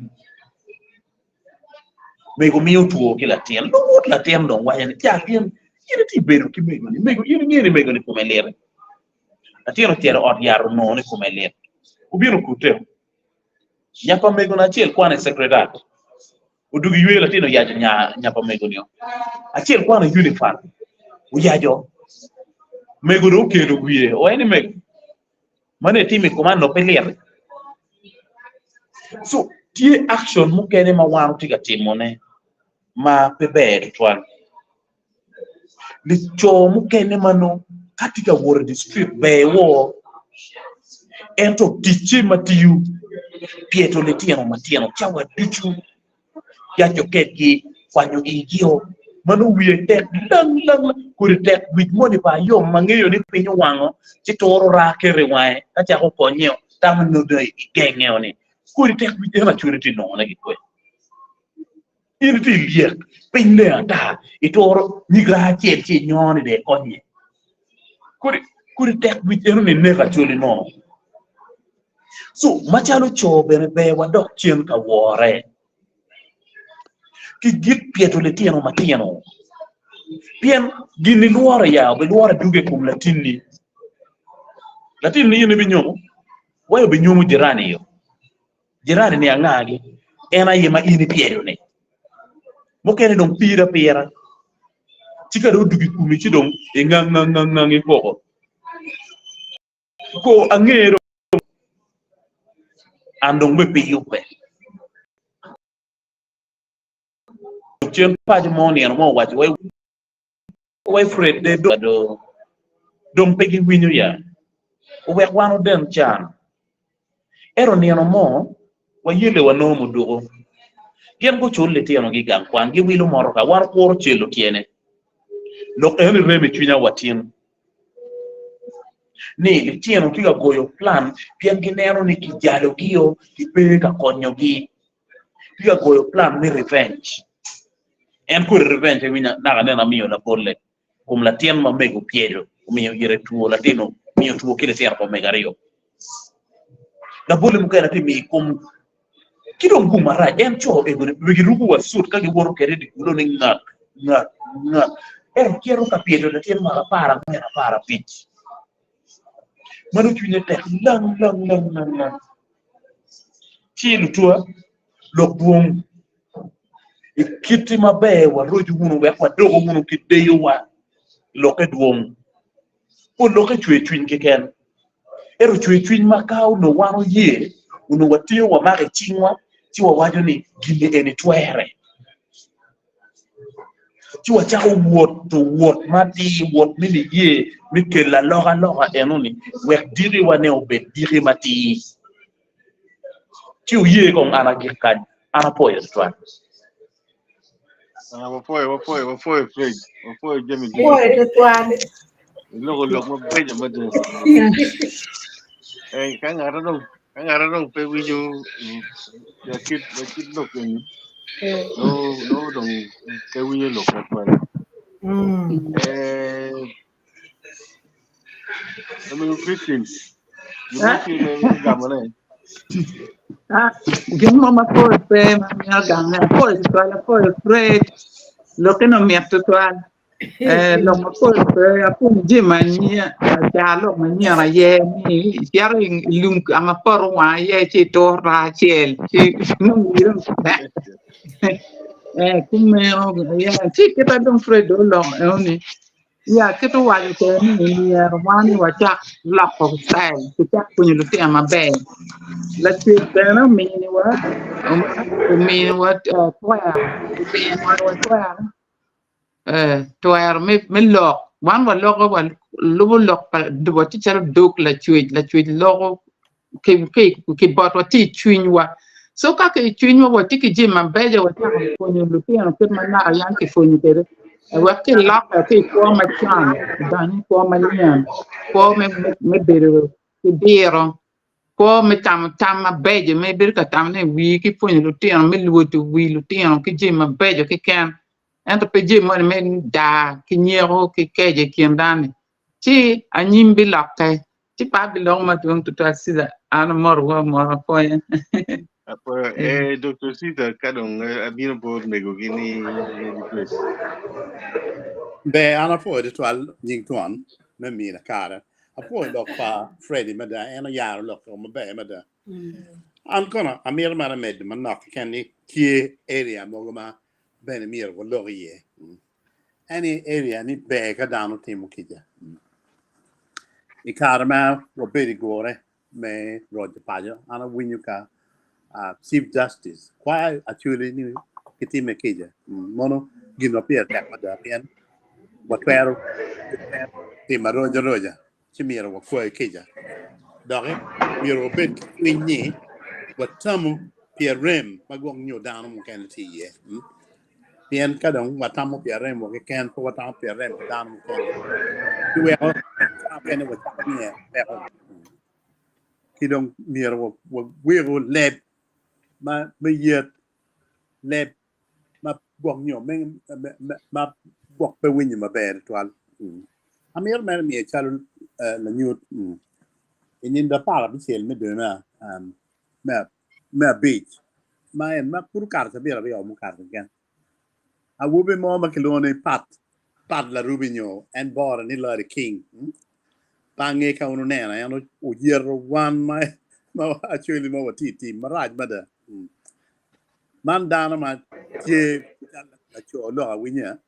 Speaker 1: mego miyo two ki latin luwot latin dong waco ni jal in in itye bedo ki mego-ni mego in ingeyo ni mego-ni kome lit Latin ocito i ot yat onongo ni kome lit. Obino okute. Nya pa mego-ni acel kwano i Sacred Heart. Odwogo i yweyo latin oyaco nya pa mego-ni. Acel kwano i Unifan. Oyaco. Mego dong okelo wiye. Owaco ni mego, meno itimo i koma onongo pe lit. So, tye action mukene ma wan watye ka timone ma pe ber tutwal. Laco mukene ma nongo ka tye ka wot i dye crit ber wor ento ticce ma tiyo pyeto litino matino cawa ducu yaco kedgi kwanyo igio ma nongo wiye tek lang lang kodi tek wic moni pa ayom ma ngeyo ni piny owango ci turo raa keto i wange ka cako konyeo tamo ni nongo dong igengeo ni kodi tek wic eno acwali tye nongone ki kwede. In itye i lyek, piny leng ata, ituro nyig raa acel ci inyono ni dong ikonye. Kodi, kodi tek wic eno ni neko acholi nono. So, macalo co bene ber wadok cen ka wore ki gik pyeto litino matino. Pien gin ilworo ya, obilworo aduga i kom latinni. Latinni in ibinyomo, wai obinyomo jirani yo. Jirani-ni angagi? En aye ma in ipyedo-ni. Mukene dong piri apira, ci ka dong odwogo i komi ci dong ingang ngang ngang ngang ikoko. Ko ange dong an dong bene pe iyubbe. Cen paco mo nino mo owaco wai Wai Fred de do dong pe giwinyo ya, owek wan oden can. Ento nino mo wayelle wanongo muduku. Gin gucul litinogi i gang kwan, giwilo motoka, wan okuro celo tyene. Lok eno irem i cwinya wa tin ni litino tye ka goyo plan pien gineno ni kijalogio, kipe ka konyogi. Tye ka goyo plan me revenge. En kodi revenge iwinyo naka nene amiyo labolle kom latin ma mego opyedo omiyo ire two latin omiyo two ki litino pa omego aryo. Labolle mukene atye miyo i kom ki dong gum marac en co ego-ni be giruko wa suit ka giwoto kwede i dye gulo ni ngak ngak ngak ento cito ka pyedo latin mwaka 14 15 ma nongo cwinye tek lang lang lang lang lang ci lutwa lok dwong I kiti maber waroco wunu wek wadoku wunu ki deyowa. Lokke dwong. Pol lokke cwer cwiny keken. Ento cwer cwiny ma ka onongo wan oye, onongo watingo wamako i cingwa ci wawaco ni gin-ni eni twere. Ci wacako woto wot matir, wot me niye me kelo alokaloka enoni wek dikiwa-ni obed diki matir. Ci wuye kong an agik kany. An apwoyo tutwal.
Speaker 2: Ah, wapwoyo, wapwoyo, wapwoyo Fred. Wapwoyo jami ducu.
Speaker 3: Apwoyo tutwal.
Speaker 2: Iloko lok mabeco mada. Eh, ka ng'ato dong ka ng'ato dong pe winjo mm, lakit lakit lok eni, nongo nongo dong pe winjo lok matwal.
Speaker 3: Mm.
Speaker 2: Eh, Amigo Christine, gin mo tye me gamone.
Speaker 4: Ah, gin mo mapol pe ma miyo gange. Apwoyo tutwal, apwoyo Fred. Lokke ni omit tutwal. Eh, lok mapol pe apwonyo jami manyen, acar lok manyen aye ni icito i lum ka ma poto owang iye ci ituro acel ci nongo wii dong Eh, kumeno yeah. Ci kita dong Fred dong oloko eno-ni Ya, kit owaco kwede ni myero wan ni wacak loko style, kicak pwonyo lutino maber. Lacwec bene ominiwa ominiwa twero, ominiwa twero, eh, twero me, me lok. Wan waloko walubo lok pa watye calo dog lacwec, lacwec loko ki botwa tye i cwinywa. So ka ki i cwinywa watye ki jami mabeco wacako pwonyo lutino kit ma naka yam kipwonyo kwede wek kilokke ki i kwo macon odony i kwo manyen, kwo me bedo ki diro, kwo me tamo tam mabeco ma ibedo ka tamone i wii ki pwonyo lutino me lwodo wi lutino ki jami mabeco keken ento pe jami moni me daa ki nyeko ki keco i kin dano-ni ci anyim bilokke. Ci pe abiloko madwong tutwal Caesar, an amorowu amora apwoya.
Speaker 2: Apwoyo. Eh, Dr. Caesar, ka dong abino bot megogi ni Lady Grace.
Speaker 5: Ber, an apwoyo tutwal nying twon me mina kare. Apwoyo lok pa Freddy mada, en oyaro lok maber mada. An kono amito mana medo manok keken ni tye area mogo ma bene myero walok iye. Any area ni ber ka dano timo kica. I kare ma wabedo i gure me roco paco, an awinyo ka Chief Justice kwayo Acholi ni kitime kica. Mono gin ma pire tek mada pien watwero timo aroca roca ci myero wakwayi kica. Doki myero wabed ki cwiny ni watamu pi arem ma gwok nyo dano mukene tye iye. Pien ka dong watamo pi aremwa keken, pe watamo pi arem pa dano mukene, ci weko ca mukene wacako niye peko. Ki dong myero waweku leb ma me yet, leb ma gwok nyo ma gwok pe winyo maber tutwal. Amito mere miye calo lanyut i nino 15 me dwe me abic ma en ma pud okato cabit aryo mukato keken. Awobi mo ma kilwongo ni Pat Pat Larubi nyo en bore ni Larry King pe ange ka wun wuneno en oyeto wan ma actually ma watye i tim marac mada. Man dano ma tye laco lok awinya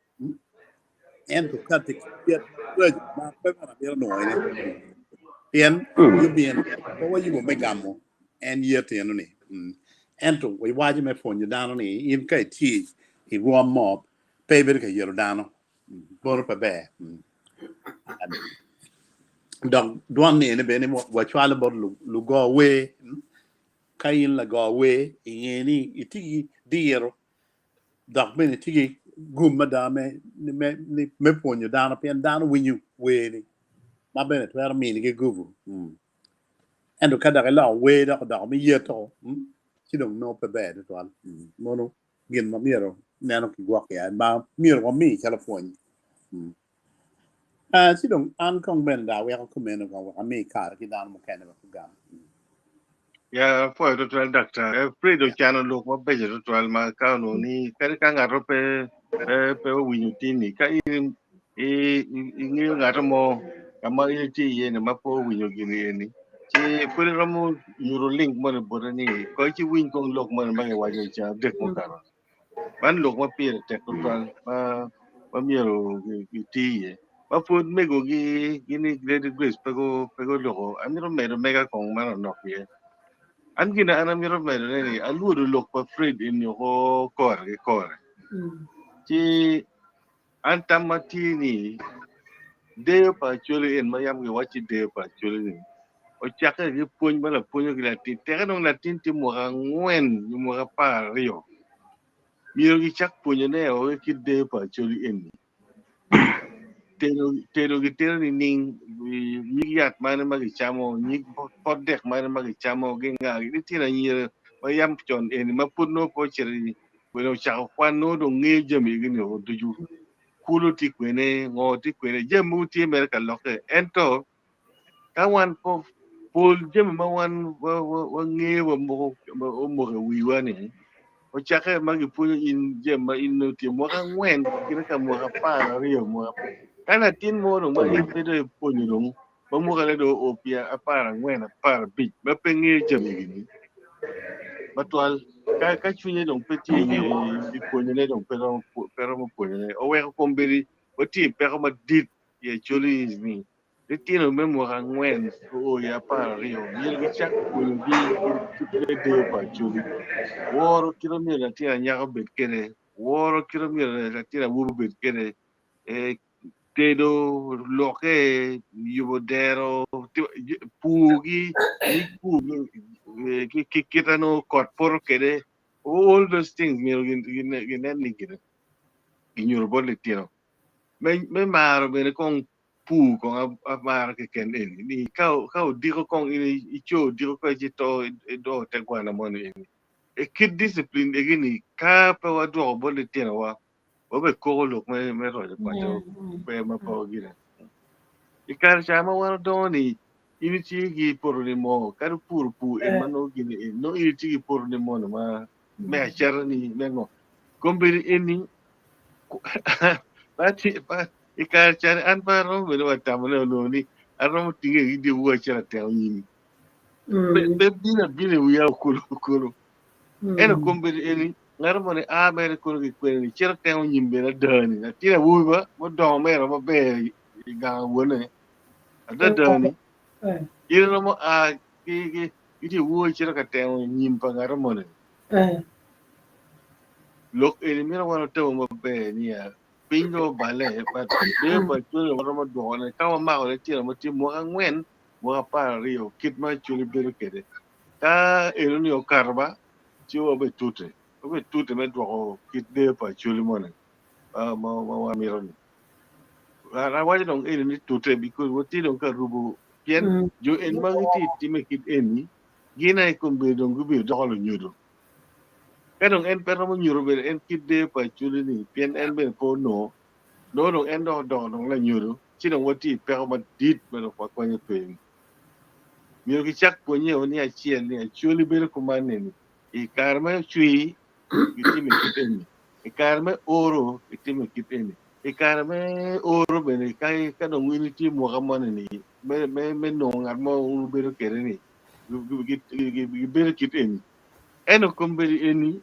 Speaker 5: ento kati ki kit maraco ma pe bene amito nwoyone pien yub pe wayubo me gamo en yet eno-ni. Ento waco me pwonyo dano ni in ka itye i rwom mo pe ibedo ka yeto dano bono pe ber. Dok dwon ni eni bene wacwalo bot lugo wer. Ka in lago wer inge ni itye ki diro dok bene itye ki gum mada me pwonyo dano pien dano winyo werni ma bene twero minigi gubu. Ento ka dok iloko wer dok odoko me yeto ci dong nongo pe ber tutwal. Mono gin ma myero neno ki gwok iye ma myero wami calo pwony. Ci dong an kong bene dong aweko kumeno kong wek ami kare ki dano mukene wek ogam.
Speaker 2: Ya apwoyo tutwal daktar. Eh, Fred ocano lok mabeco tutwal ma ka onongo ni kadi ka ngato pe pe pe owinyo tini ka in ingeyo ngato mo ka ma in itye iye ni ma pe owinyo gini eni ci pud iromo nyuto link moni bote ni koy ci winy kong lok moni ma kiwaco i ceng adek mukato. Man lok ma pire tek tutwal ma ma myero giti iye. Ma pud mego gi gini Lady Grace pe gu pe guloko amito medo mega kong manonok iye. An gin an amito medo ne ni alwodo lok pa Fred eni oko kore ki kore. Ci an tam ma tye ni deyo pa Acholi en ma yam giwacci deyo pa Acholi ni ocakke ki pwony ma lapwonyo ki latin teke dong latin tye mwaka angwen nyo mwaka 12 myero gicak pwonyone o ki deyo pa Acholi eni. Tedo tedo gitedo nining nyig yat mane ma gicamo nyig pot dek mane ma gicamo ginga litino anyira ma yam con eni ma pud nongo pe ocito bene ocako kwan nongo dong ngeyo jami egi-ni woko ducu kulo tye kwene ngo tye kwene jami mogo tye mere ka lokke ento Ka wan pol jami ma wan wangeyo wamoko i wiwa-ni, ocakke ma gipwonyo in jami ma in nongo itye mwaka angwen kine ka mwaka 12 mwaka ka latin mo dong ma in pe dong ipwonyo dong ma mwakane dong oo pyer 14 15 ma pe ngeyo jami gini matwal ka cwinye dong pe tye i pwonyone dong pe romo pwonyone oweko kombeddi watye i peko madit i Acholi ni litino me mwaka angwen oo i 12 myero gicak pwonyogi kit me deyo pa Acholi, woro kit ma myero latin anyaka obed kwede, woro kit ma myero latin awobi obed kwede, Tedo, lokke, yubo dero, pur-gi, nyig pur ki kite nongo kot poto kwede, all those things myero ginen ni ginyuto bot litino. Me maro bene kong pur kong amaro keken eni ni ka odiko kong in ico odiko ka ci ito idoo te gwana moni eni. Kit discipline egi-ni ka pe wadwoko bot litinowa wabe koko lok me roco paco pe ma pe wagine. I kare ca ma wan odongo ni in itye ki poto ni mo kadi pur pur en ma nongo gine en nongo in itye ki poto ni mono ma me acata ni me ngo kombeddi eni i kare ca ni an pe aromo bene wa tamo ne onongo ni aromo tinge ki dyewor acel atemo nyimi pe bino abina i wiya okulu okulu ento kombeddi eni Ngat moni a mere kono ki kwene ni cito temo nyim bene adani. Latin awobi ba mudongo mere maber i gang wone adada ni in romo a ki ki ki tye woo cito ka temo nyim pa ngat moni. Lok eni mito wan otemo maber niya piny dong obale but deyo pa Acholi waromo dwoko ne ka wamako litino ma tye mwaka angwen mwaka 12 kit ma Acholi bedo kwede ka eno ni okato ba ci wabitute, wabitute me dwoko kit deyo pa Acholi moni ma wamito ni. Awaco dong eni ni tute because watye dong ka rubo pien jo eni ma gitye time kit eni gin aye kombeddi dong gubedo doko lunyodo. Ka dong en pe romo nyuto bene en kit deyo pa Acholi ni pien en bene pe onongo, nongo dong en dok odoko dong lanyodo ci dong watye i peko madit ma dong wakonye pe. Myero kicak pwonye ni acel ni Acholi bedo kuman nini, i kare me cwir gitimo kit eni, i kare me oro gitimo kit eni, i kare me oro bene ka dong in itye mwaka moni ni me nongo ngat mo wubedo kwede ni gibedo kit eni. Ento kombeddi eni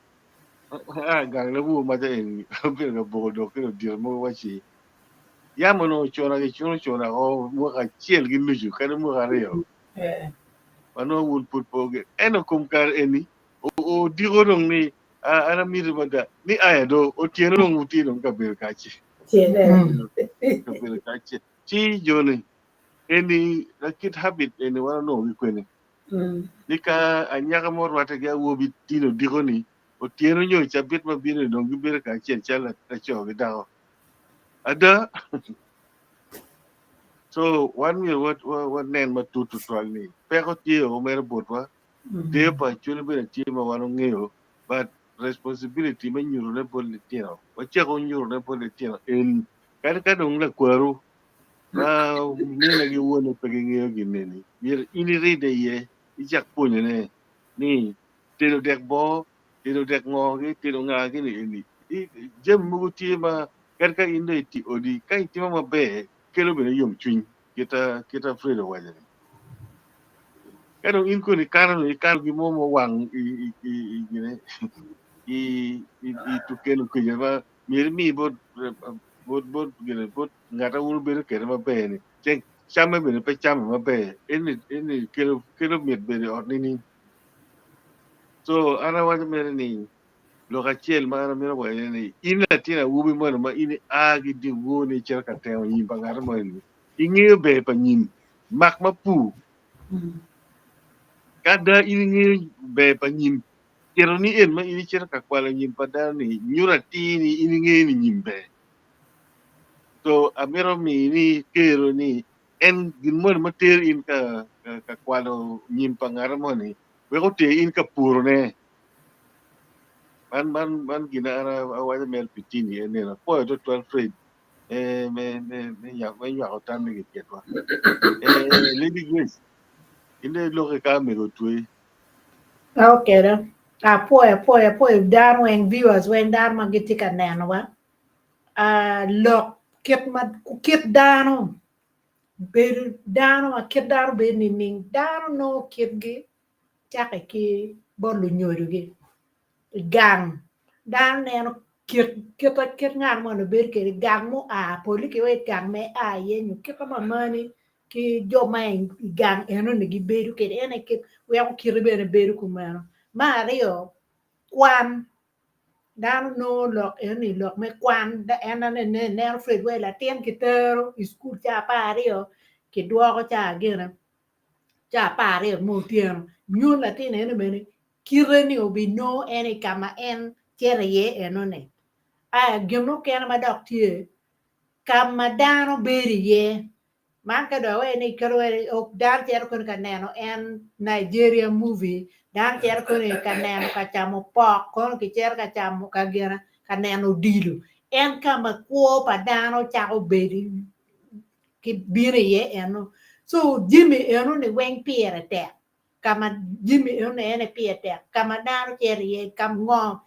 Speaker 2: gang lawur maca eni obedo ka boko dok ki ludito mogo waci Yam onongo cuna gicuno cuna o mwaka acel ki nucu kadi mwaka aryo ma nongo wun pud pe wuge. Ento kom kare eni odiko dong ni an amiti mada ni aya do otyeno dong wutye dong ka bedo kacel. Kabedo kacel. Ci joni eni lakit habit eni wan onongo ki kwene ni ka anyaka mo rwatte ki awobi tin odiko ni otyeno nyo cabit ma bino ni dong gibedo kacel calo laco ki dako. Ada, so wan myero wanen matut tutwal ni peko tye o mere botwa, deyo pa Acholi bene tye ma wan ongeyo, but responsibility me nyutone bot litino, wacako nyutone bot litino en kadi ka dong lakwaru ma mine ki wone pe gingeyo gin eni, myero in iride iye icak pwonyone ni tedo dek boo, tedo dek ngo ki tedo nga ki ni eni. Jami mogo tye ma kadi ka in dong iti odi ka itimo maber kelo bene yomcwiny kita kita Fred owaco ni. Ka dong in koni ikano ikano gin mo mowang i i i gine i i i tukeno keca ma myero imi bot bot bot gine bot ngat ma wun wubedo kwede maber ni ceng camme bene pe came maber eni eni kelo kelo mit bedo i ot nining? So an awaco mere ni lok acel ma an amito waco ne ni in latin awobi moni ma in ia ki dye wor ni icito ka temo nyim pa ngat moni ni ingeyo ber pa nyim mak ma pur ka ada in ingeyo ber pa nyim tito ni en ma in icito ka kwalo nyim pa dano ni nyuto atir ni in ingeyo ni nyim ber so amito mini kero ni en gin moni ma tero in ka ka kwalo nyim pa ngat moni wek oter in ka purone. Man man man gin an awaco mere pi tini en nino apwoyo twatwal Fred me me me me me nywako tammi ki kitwa. Eh, Lady Grace, in dong iloki ka omego otweyi.
Speaker 3: Okay do. Apwoyo apwoyo apwoyo dano weng viewers weng dano ma gitye ka nenowa. Ah, lok kit ma kit dano bedo dano ma kit dano bedo nining dano nongo kitgi cakke ki bot lunyodogi i gang dano neno kit kit kit ngat moni bedo kwede gang mua pole ki wek gang ma ia iye nyo kit ma mamani ki jo ma i gang enoni gibedo kwede en aye kit weko kite bene bedo kumeno. Me aryo kwan. Dano nongo lok eni lok me kwan en neno Fred wai latin kitero i cukul caa 12 kidwoko caa gine caa 12 me otyeno nyo latin eni bene kite ni obinongo en i ka ma en cito iye enoni. Aya gin mukene ma dok tye ka ma dano bedo iye Man ka dong awaco ni kadi wa dano cito kunu ka neno en Nigeria movie, dano cito kunu ka neno ka camo pok, kono kicito ka camo ka gina ka neno odilo. En ka ma kwo pa dano cako bedo ki bino iye eno. So jami eno ni weng pire tek. ka ma jami enoni en aye pire tek, ka ma dano cito iye, ka ngo,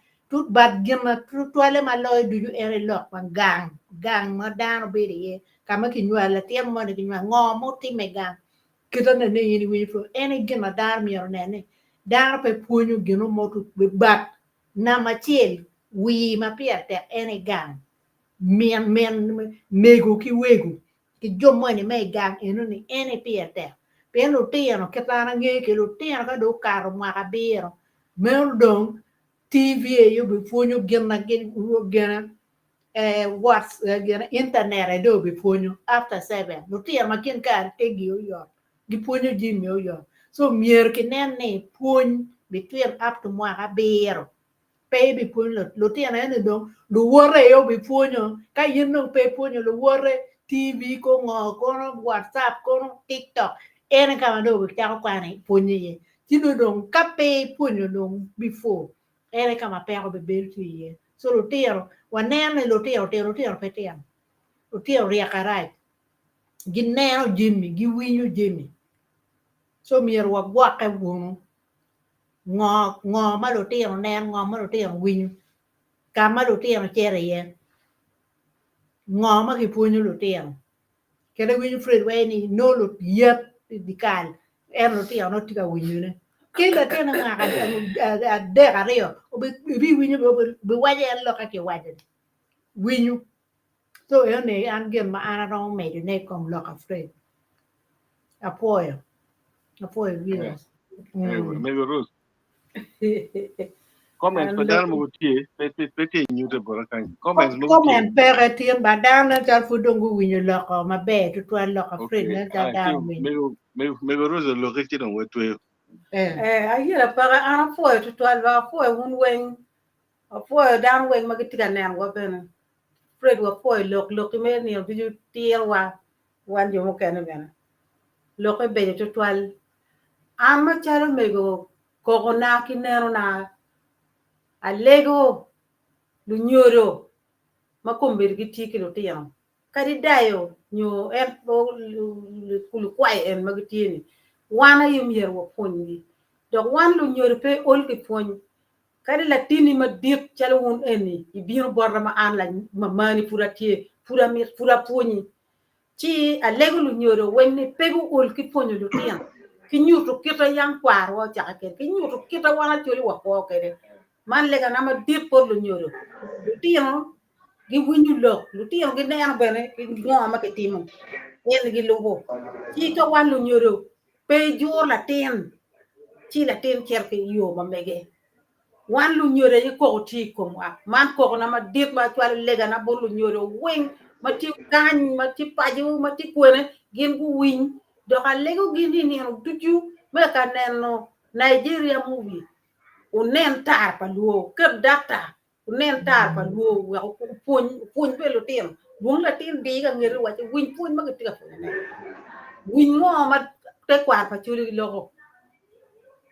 Speaker 3: but gin ma tutwalle ma loyo ducu en aye lok pa gang, gang ma dano bedo iye, ka ma kinywalo latin moni kinywalo, ngo ma otimme i gang, kite nene in iwinyo pud, en aye gin ma dano myero onen ni dano pe pwonyo gin mo but namba acel wir ma pire tek en aye gang, min min mego ki wego ki jo moni ma i gang enoni en aye pire tek pien lutino kit ma an angeyo kwede lutino ka dong okato mwaka abiro meno dong TV aye obipwonyo gin ma gine internet aye dong obipwonyo after seven lutino ma kin kare tegi oyot gipwonyo jami oyot so myero kinen ni pwony between up to mwaka abiro Pe ibipwonyo lutino eni dong luwote aye obipwonyo ka in dong pe ipwonyo luwote TV ko ngo kono WhatsApp kono TikTok en aye ka ma dong obicako kwano pwonyo iye ci nongo dong ka pe ipwonyo dong before en aye ka ma peko obibedo tye iye so lutino waneno ni lutino tino lutino pe tino lutino ryek arac gineno jami giwinyo jami so myero wagwokke wunu Ngo, ngo ma lutino neno, ngo ma lutino winyo, ka ma lutino cito iye, ngo ma kipwonyo lutino. Kit iwinyo Fred waco ni nongo yet i dyekal ento lutino nongo tye ka winyone. Ki latin me mwaka adek aryo ibiwinyo biwaco en lok ka kiwaco-ni, winyo. So eno ni an gin ma an aromo medone i kom lok pa Fred. Apwoyo. Apwoyo viewers.
Speaker 2: Mm. Mego Ruth. Comments pa dano mogo tye, pe pe pe tye nyute bota kany. Comments mogo tye.
Speaker 3: Comment peke tin ba dano nen calo pud dong guwinyo loko maber tutwal lok pa Fred
Speaker 2: Okay.
Speaker 3: nen calo
Speaker 2: Ah,
Speaker 3: dano
Speaker 2: ci
Speaker 3: winyo.
Speaker 2: mego mego mego Ruth oloki ci dong watweyo.
Speaker 3: Eh.
Speaker 6: Eh, ayela peke an apwoyo tutwal ba apwoyo wun weng Wapwoyo dano weng ma gitye ka nenowa bene. Fred wapwoyo lok, lokki me nino ducu tirowa wan jo mukene bene. Lokke beco tutwal. An macalo mego kokona ki nenona, alego lunyodo ma kombeddi gitye ki lutino kadi dayo nyo en lukwayo en ma gitye ni wan aye myero wapwonygi dok wan lunyodo pe ol ki pwony Kadi latinni madit calo wun eni ibino bota ma an lamamani pud atye, pud amit, pud apwonyi. Ci alego lunyodo weng ni pe guol ki pwonyo lutino, ki nyuto kita yam kwarowa ocake kwede, ki nyuto kita wan Acholi wakwo kwede. Man legana madit bot lunyodo. Lutino giwinyo lok, lutino gineno bene ngo ma kitimo, en gilubo. Ci ka wan lunyodo Pe ijur latin ci latin cito ki i yo ma mege. Wan lunyodo aye koko tye i komwa. Man kokona madit ma acwalo legana bot lunyodo weng ma tye kany, ma tye paco, ma tye kwene, gin guwiny. Dok alegogi ni nino ducu me ka neno Nigeria movie, wunen tar pa luo, wuket data Wunen tar pa lwo wek wupwony, wupwony bene lutino. Lwong latin di ka ngeti wacce, winy pwony ma gitye ka pwonyone. Winy ngo ma tekwaro pa Acholi giloko.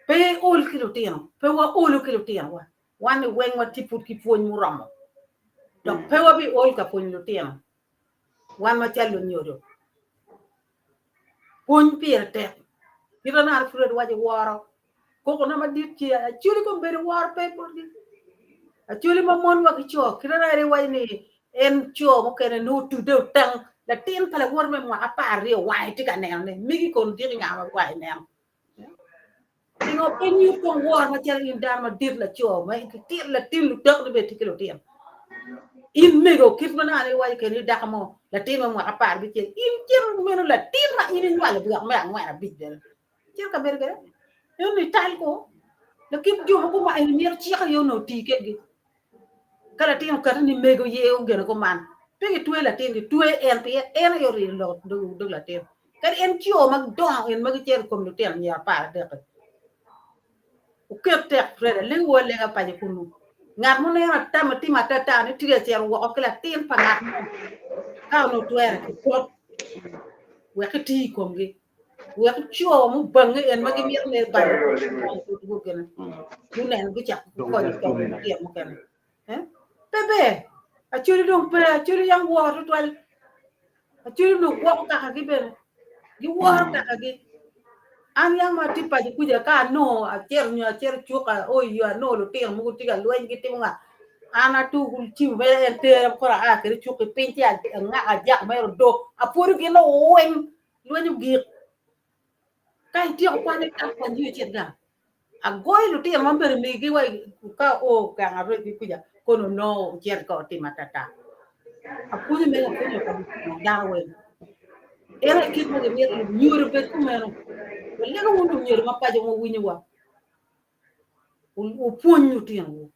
Speaker 6: Pe iol ki lutino, pe waolo ki lutinowa. Wan ni weng watye pud ki pwony muromo. Dok pe wabiol ka pwonyo lutino. Wan macalo lunyodo. Pwony pire tek. Kit ma Alfred waco woro. Kokona madit tye Acholi kombeddi woro pe botgi. Acholi ma mon wa ki co kit ma en waco ni en co mukene nongo otudde otang latin pa lawote me mwaka 12 wange tye ka neno ne migi kono diki nga ma wange neno. Pingo pe nyut kong woro macalo in dano madit laco ma itito latin ludokni bene tye ki lutino. In mego kit ma nongo iwaco kede ni dako mo latin me mwaka 15 in cito meno latin ma in inywalo dwek me angwen abic bene cito ka bedo kwede eno ni tal ko lakit jo mogo ma eni myero cik aye onongo oti kedgi. Ka latin okati ni mego ye ogene kuman, pe gitwe latin, gitwe en pien en aye orino lok dog latin. Kadi en co ma gidongo en ma gicito i kom lutino anyira aparadek-ki. Wuket tek Fred, alegowu alega paco kunnu. Ngat ma oneno atama timo atata ni tye ka cito woko ki latin pa ngat mo, ka onongo twere kipot wek kiti i komgi. Wek co mubange en ma gimito mere balo gine gunen gucak konyo konyo lutino mukene. Eh? Pe ber. Acholi dong pe, acholi yam woro tutwal. Acholi dong gwoko kakagi bene. Giworo kakagi. An yam atye paco kuca ka anongo acito nyo acito cuk ao i yo anongo lutino mogo tye ka lweny gitimo nga an atuku cimo mere en tera koro aa kwede cuk ki piny ci angako ajako mere odok apwodo gin weng lweny ogik. Ka ityeko kwan itak kwan yo icit gang. Agoyo lutino ma bedo migi wa ka o gang arec ki kuca kono onongo ocito ka otimo atata. Apwonyo mege apwonyo ka dano weng. En aye kit ma gimito lunyodo bed kumeno. Walego wun lunyodo ma paco ma wuwinyowa. Wupwony lutinowu.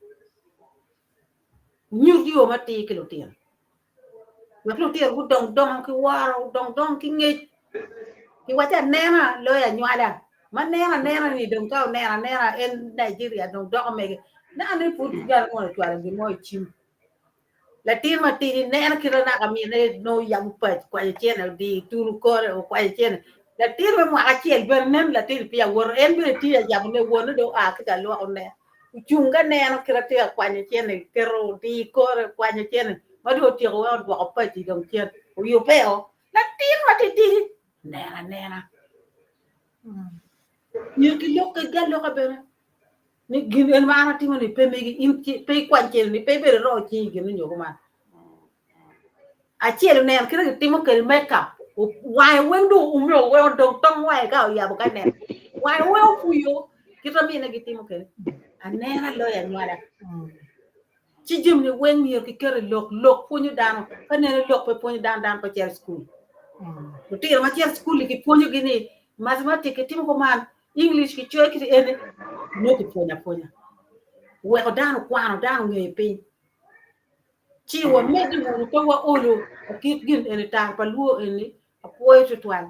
Speaker 6: Wunyut yo matir ki lutino. Wek lutino gudong dongo ki woro, gudong dongo ki ngec. Giwaco anena loyo anywala. Ma neno anena ni dong ka oneno anena en Nigeria dong doko mege. Neno ni pud gano mono ocwalo gin mo i cim. Latin matidi neno kite naka mine nongo yabo pac okwanyo cene odiyo tunu kore okwanyo cene. Latin me mwaka acel bene nen latin peya woto en bene tye yabone wonne dong oa ki ka lwoko ne. Ocung ka neno kite tye ka kwanyo cene keto odiyo kore okwanyo cene ma dong otyeko wek odwoko paci dong cen oyubeo. Latin matitidi neno anena. Myero kilok kwedgi aloka bene ni gin en ma an atimo ni pe megi in pe ikwany cene ni pe ibedo iro cingi gin nyo kuman. Acel oneno kite gitimo kwede make-up wange weng dong oume weng odong tong wange ka oyabo ka neno wange weng opuyo kite mine gitimo kwede anena loyo anywala. Ci jami-ni weng myero kiket i lok. Lok pwonyo dano. Ka nene lok pe pwonyo dano, dano pe cito i cukul. Lutino ma cito i cukul-li kipwonyogi ni mathematic kitimo kuman, English kicoyo kiti eni, nongo kipwonyo apwonya. Weko dano kwano, dano ngeyo piny. Ci wamedde wunu pe waolo kit gin eni tar pa luo eni apwoyo tutwal.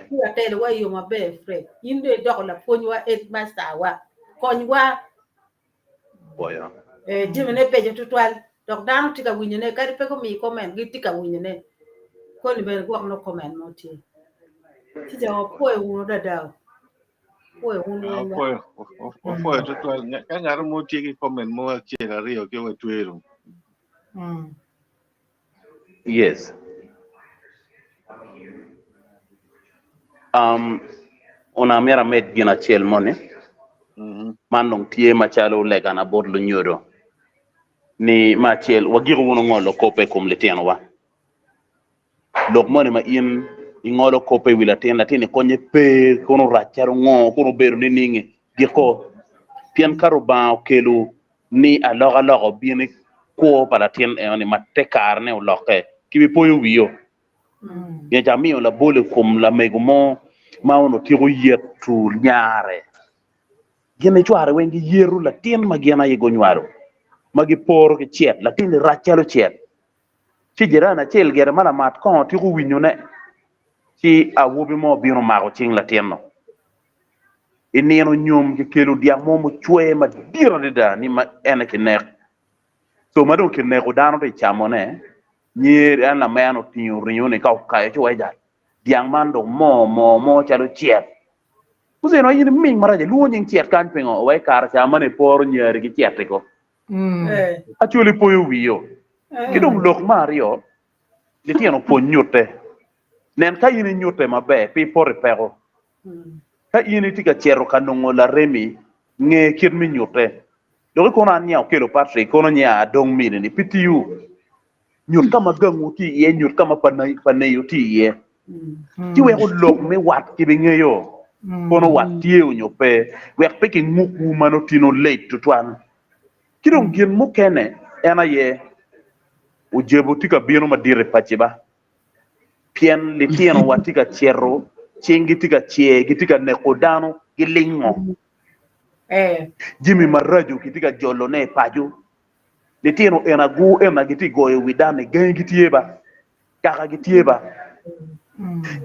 Speaker 6: Ci atelowa i yo maber Fred. In dong idoko lapwonywa, headmaster wa. Konywa.
Speaker 1: Pwoyo.
Speaker 6: Eh, jamine beco tutwal dok dano tye ka winyone kadi pe gumiyi comment gitye ka winyone koni bene gwok nongo comment mo tye ci jo wapwoyo wunu dada pwoyo wun weng ba.
Speaker 2: Wapwoyo wapwoyo tutwal ka ngat mo tye ki comment mo acel aryo ki watwero.
Speaker 3: Mm.
Speaker 1: Yes. Um, onongo amyero amed gin acel moni.
Speaker 2: Mhm.
Speaker 1: Man dong tye macalo legana bot lunyodo ni me acel wagiko wunu ngolo kop i kom litinowa. Lok moni ma in ingolo kop i wi latin, latin-ni konye pe, kono rac calo ngo, kono obedo nining, giko. Pien ka Rubanga okelo ni alokaloka obin i kwo pa latin enoni ma te karene olokke, kibipoyo wiyo. Pien ca amiyo labol i kom lamego mo ma onongo tyeko yeto nyare. Gin ki cware weng giyeto latin ma gin aye gunywalo, ma giporo ki cet. Latin-ni rac calo cet. Ci jirani acel gire ma lamat kongo tyeko winyone, ci awobi mo obino omako cing latin-nu. I nino nyom kikelo dyang mo mucwe madit adada ni ma ene kinek. Co ma dong kineko dano tye camone, nyer en lameno otingo ringo-ni ka okayo ci owaco dyang man dong moo moo mo calo cet. Guceno in iming marac ilwongo nying cet kany pingo? Owaco kare ca meno iporo nyari ki cet-ti ko. Acholi poyo wiyo. Ki dong lok me aryo, litino pwony nyutte. Nen ka in inyutte maber, pe ipoto i peko. Ka in itye ka cito ka nongo laremi, nge kit me nyutte. Dok kono an nya Okello Patrick, kono nya Adong mini-ni, pe tiyo. Nyut ka ma gangwu tye iye, nyut ka ma pa neyo tye iye. Ci weko lok me wat kibingeyo kono wat tye onyo pe, wek pe kingukwu ma nongo tino late tutwal. Ki dong gin mukene en aye, ojebo tye ka bino madit i paci ba, pien litinowa tye ka cito, cinggi tye ka cer, gitye ka neko dano, gilingo. Jami maraco kitye ka jolone i paco. Litino ena gu ena gitye goyo wi dano i gangi gitye ba, kaka gitye ba.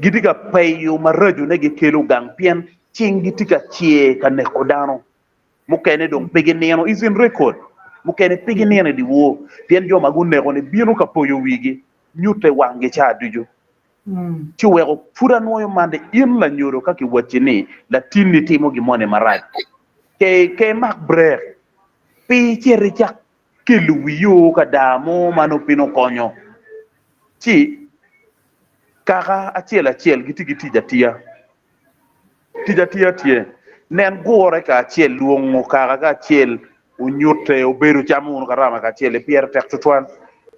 Speaker 1: Gitye ka peyo maraco ne gikelo gang pien cing gitye ka cer ka neko dano. Mukene dong pe ginino is in record. Mukene pe ginino i dyewor pien jo ma guneko ni bino ka poyo wigi, nyute wanggi ca ducu. Ci oweko pud anwoyo man ni in lanyodo ka kiwacci ni latinni timo gin moni marac, ke ke imak brek pe icit icak kelo wiyo ka daa mo ma nongo pe nongo konyo. Ci kaka acel acel gitye ki tic atiya. Tic atiya tye. Nen gure kacel, lwongo kaka kacel, onyute, obedo camo wunu karama kacel-li pire tek tutwal.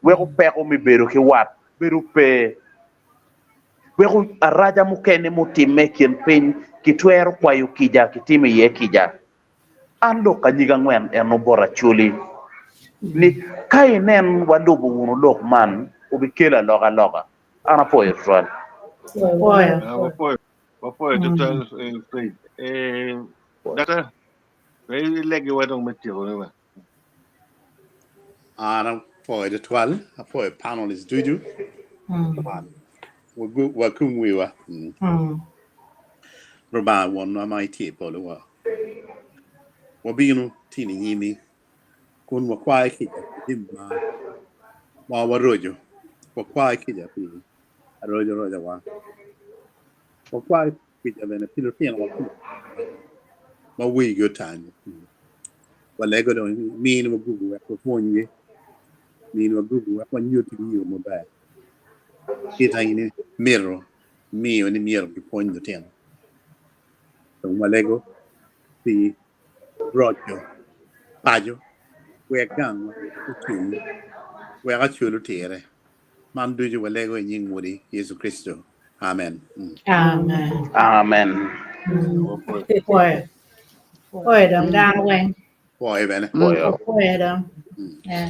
Speaker 1: Weko peko me bedo ki wat bedo pe. Weko araca mukene mutimme i kin piny kitwero kwayo kica kitimo iye kica. An lok anyig angwen eno bot Acholi ni ka inen walubo wunu lok man obikelo alokaloka. An apwoyo tutwal.
Speaker 3: Apwoyo.
Speaker 2: Ah, wapwoyo wapwoyo tutwal eh, Fred. Eh, Daktar, we ileggiwa dong me tyeko ne wa.
Speaker 5: An apwoyo tutwal, apwoyo panelists ducu. Wagu- Wakum wiwa. Rubanga Wonwa ma itye i polo wa. Wabino tin i nyimi kun wakwayo kica pi jami ma ma waroco. Wakwayo kica pi arocarocawa. Wakwayo kica bene pi lutinowa ma wigi otany. Walego dong ni miniwa gugu wek wapwonygi, miniwa gugu wek wanyutigi yo maber. Kit ma in imito miyo ni myero gipwony lutino. Dong walego pi roco paco wek gangwa ocung, wek acol otire. Man ducu walego i nying Wodi, Yecu Kricito. Amen.
Speaker 3: Amen.
Speaker 1: Amen.
Speaker 3: Pwoyo. Pwoyo dong dano weng.
Speaker 5: Pwoyo bene.
Speaker 1: Pwoyo.
Speaker 3: Pwoyo dong. Yeah.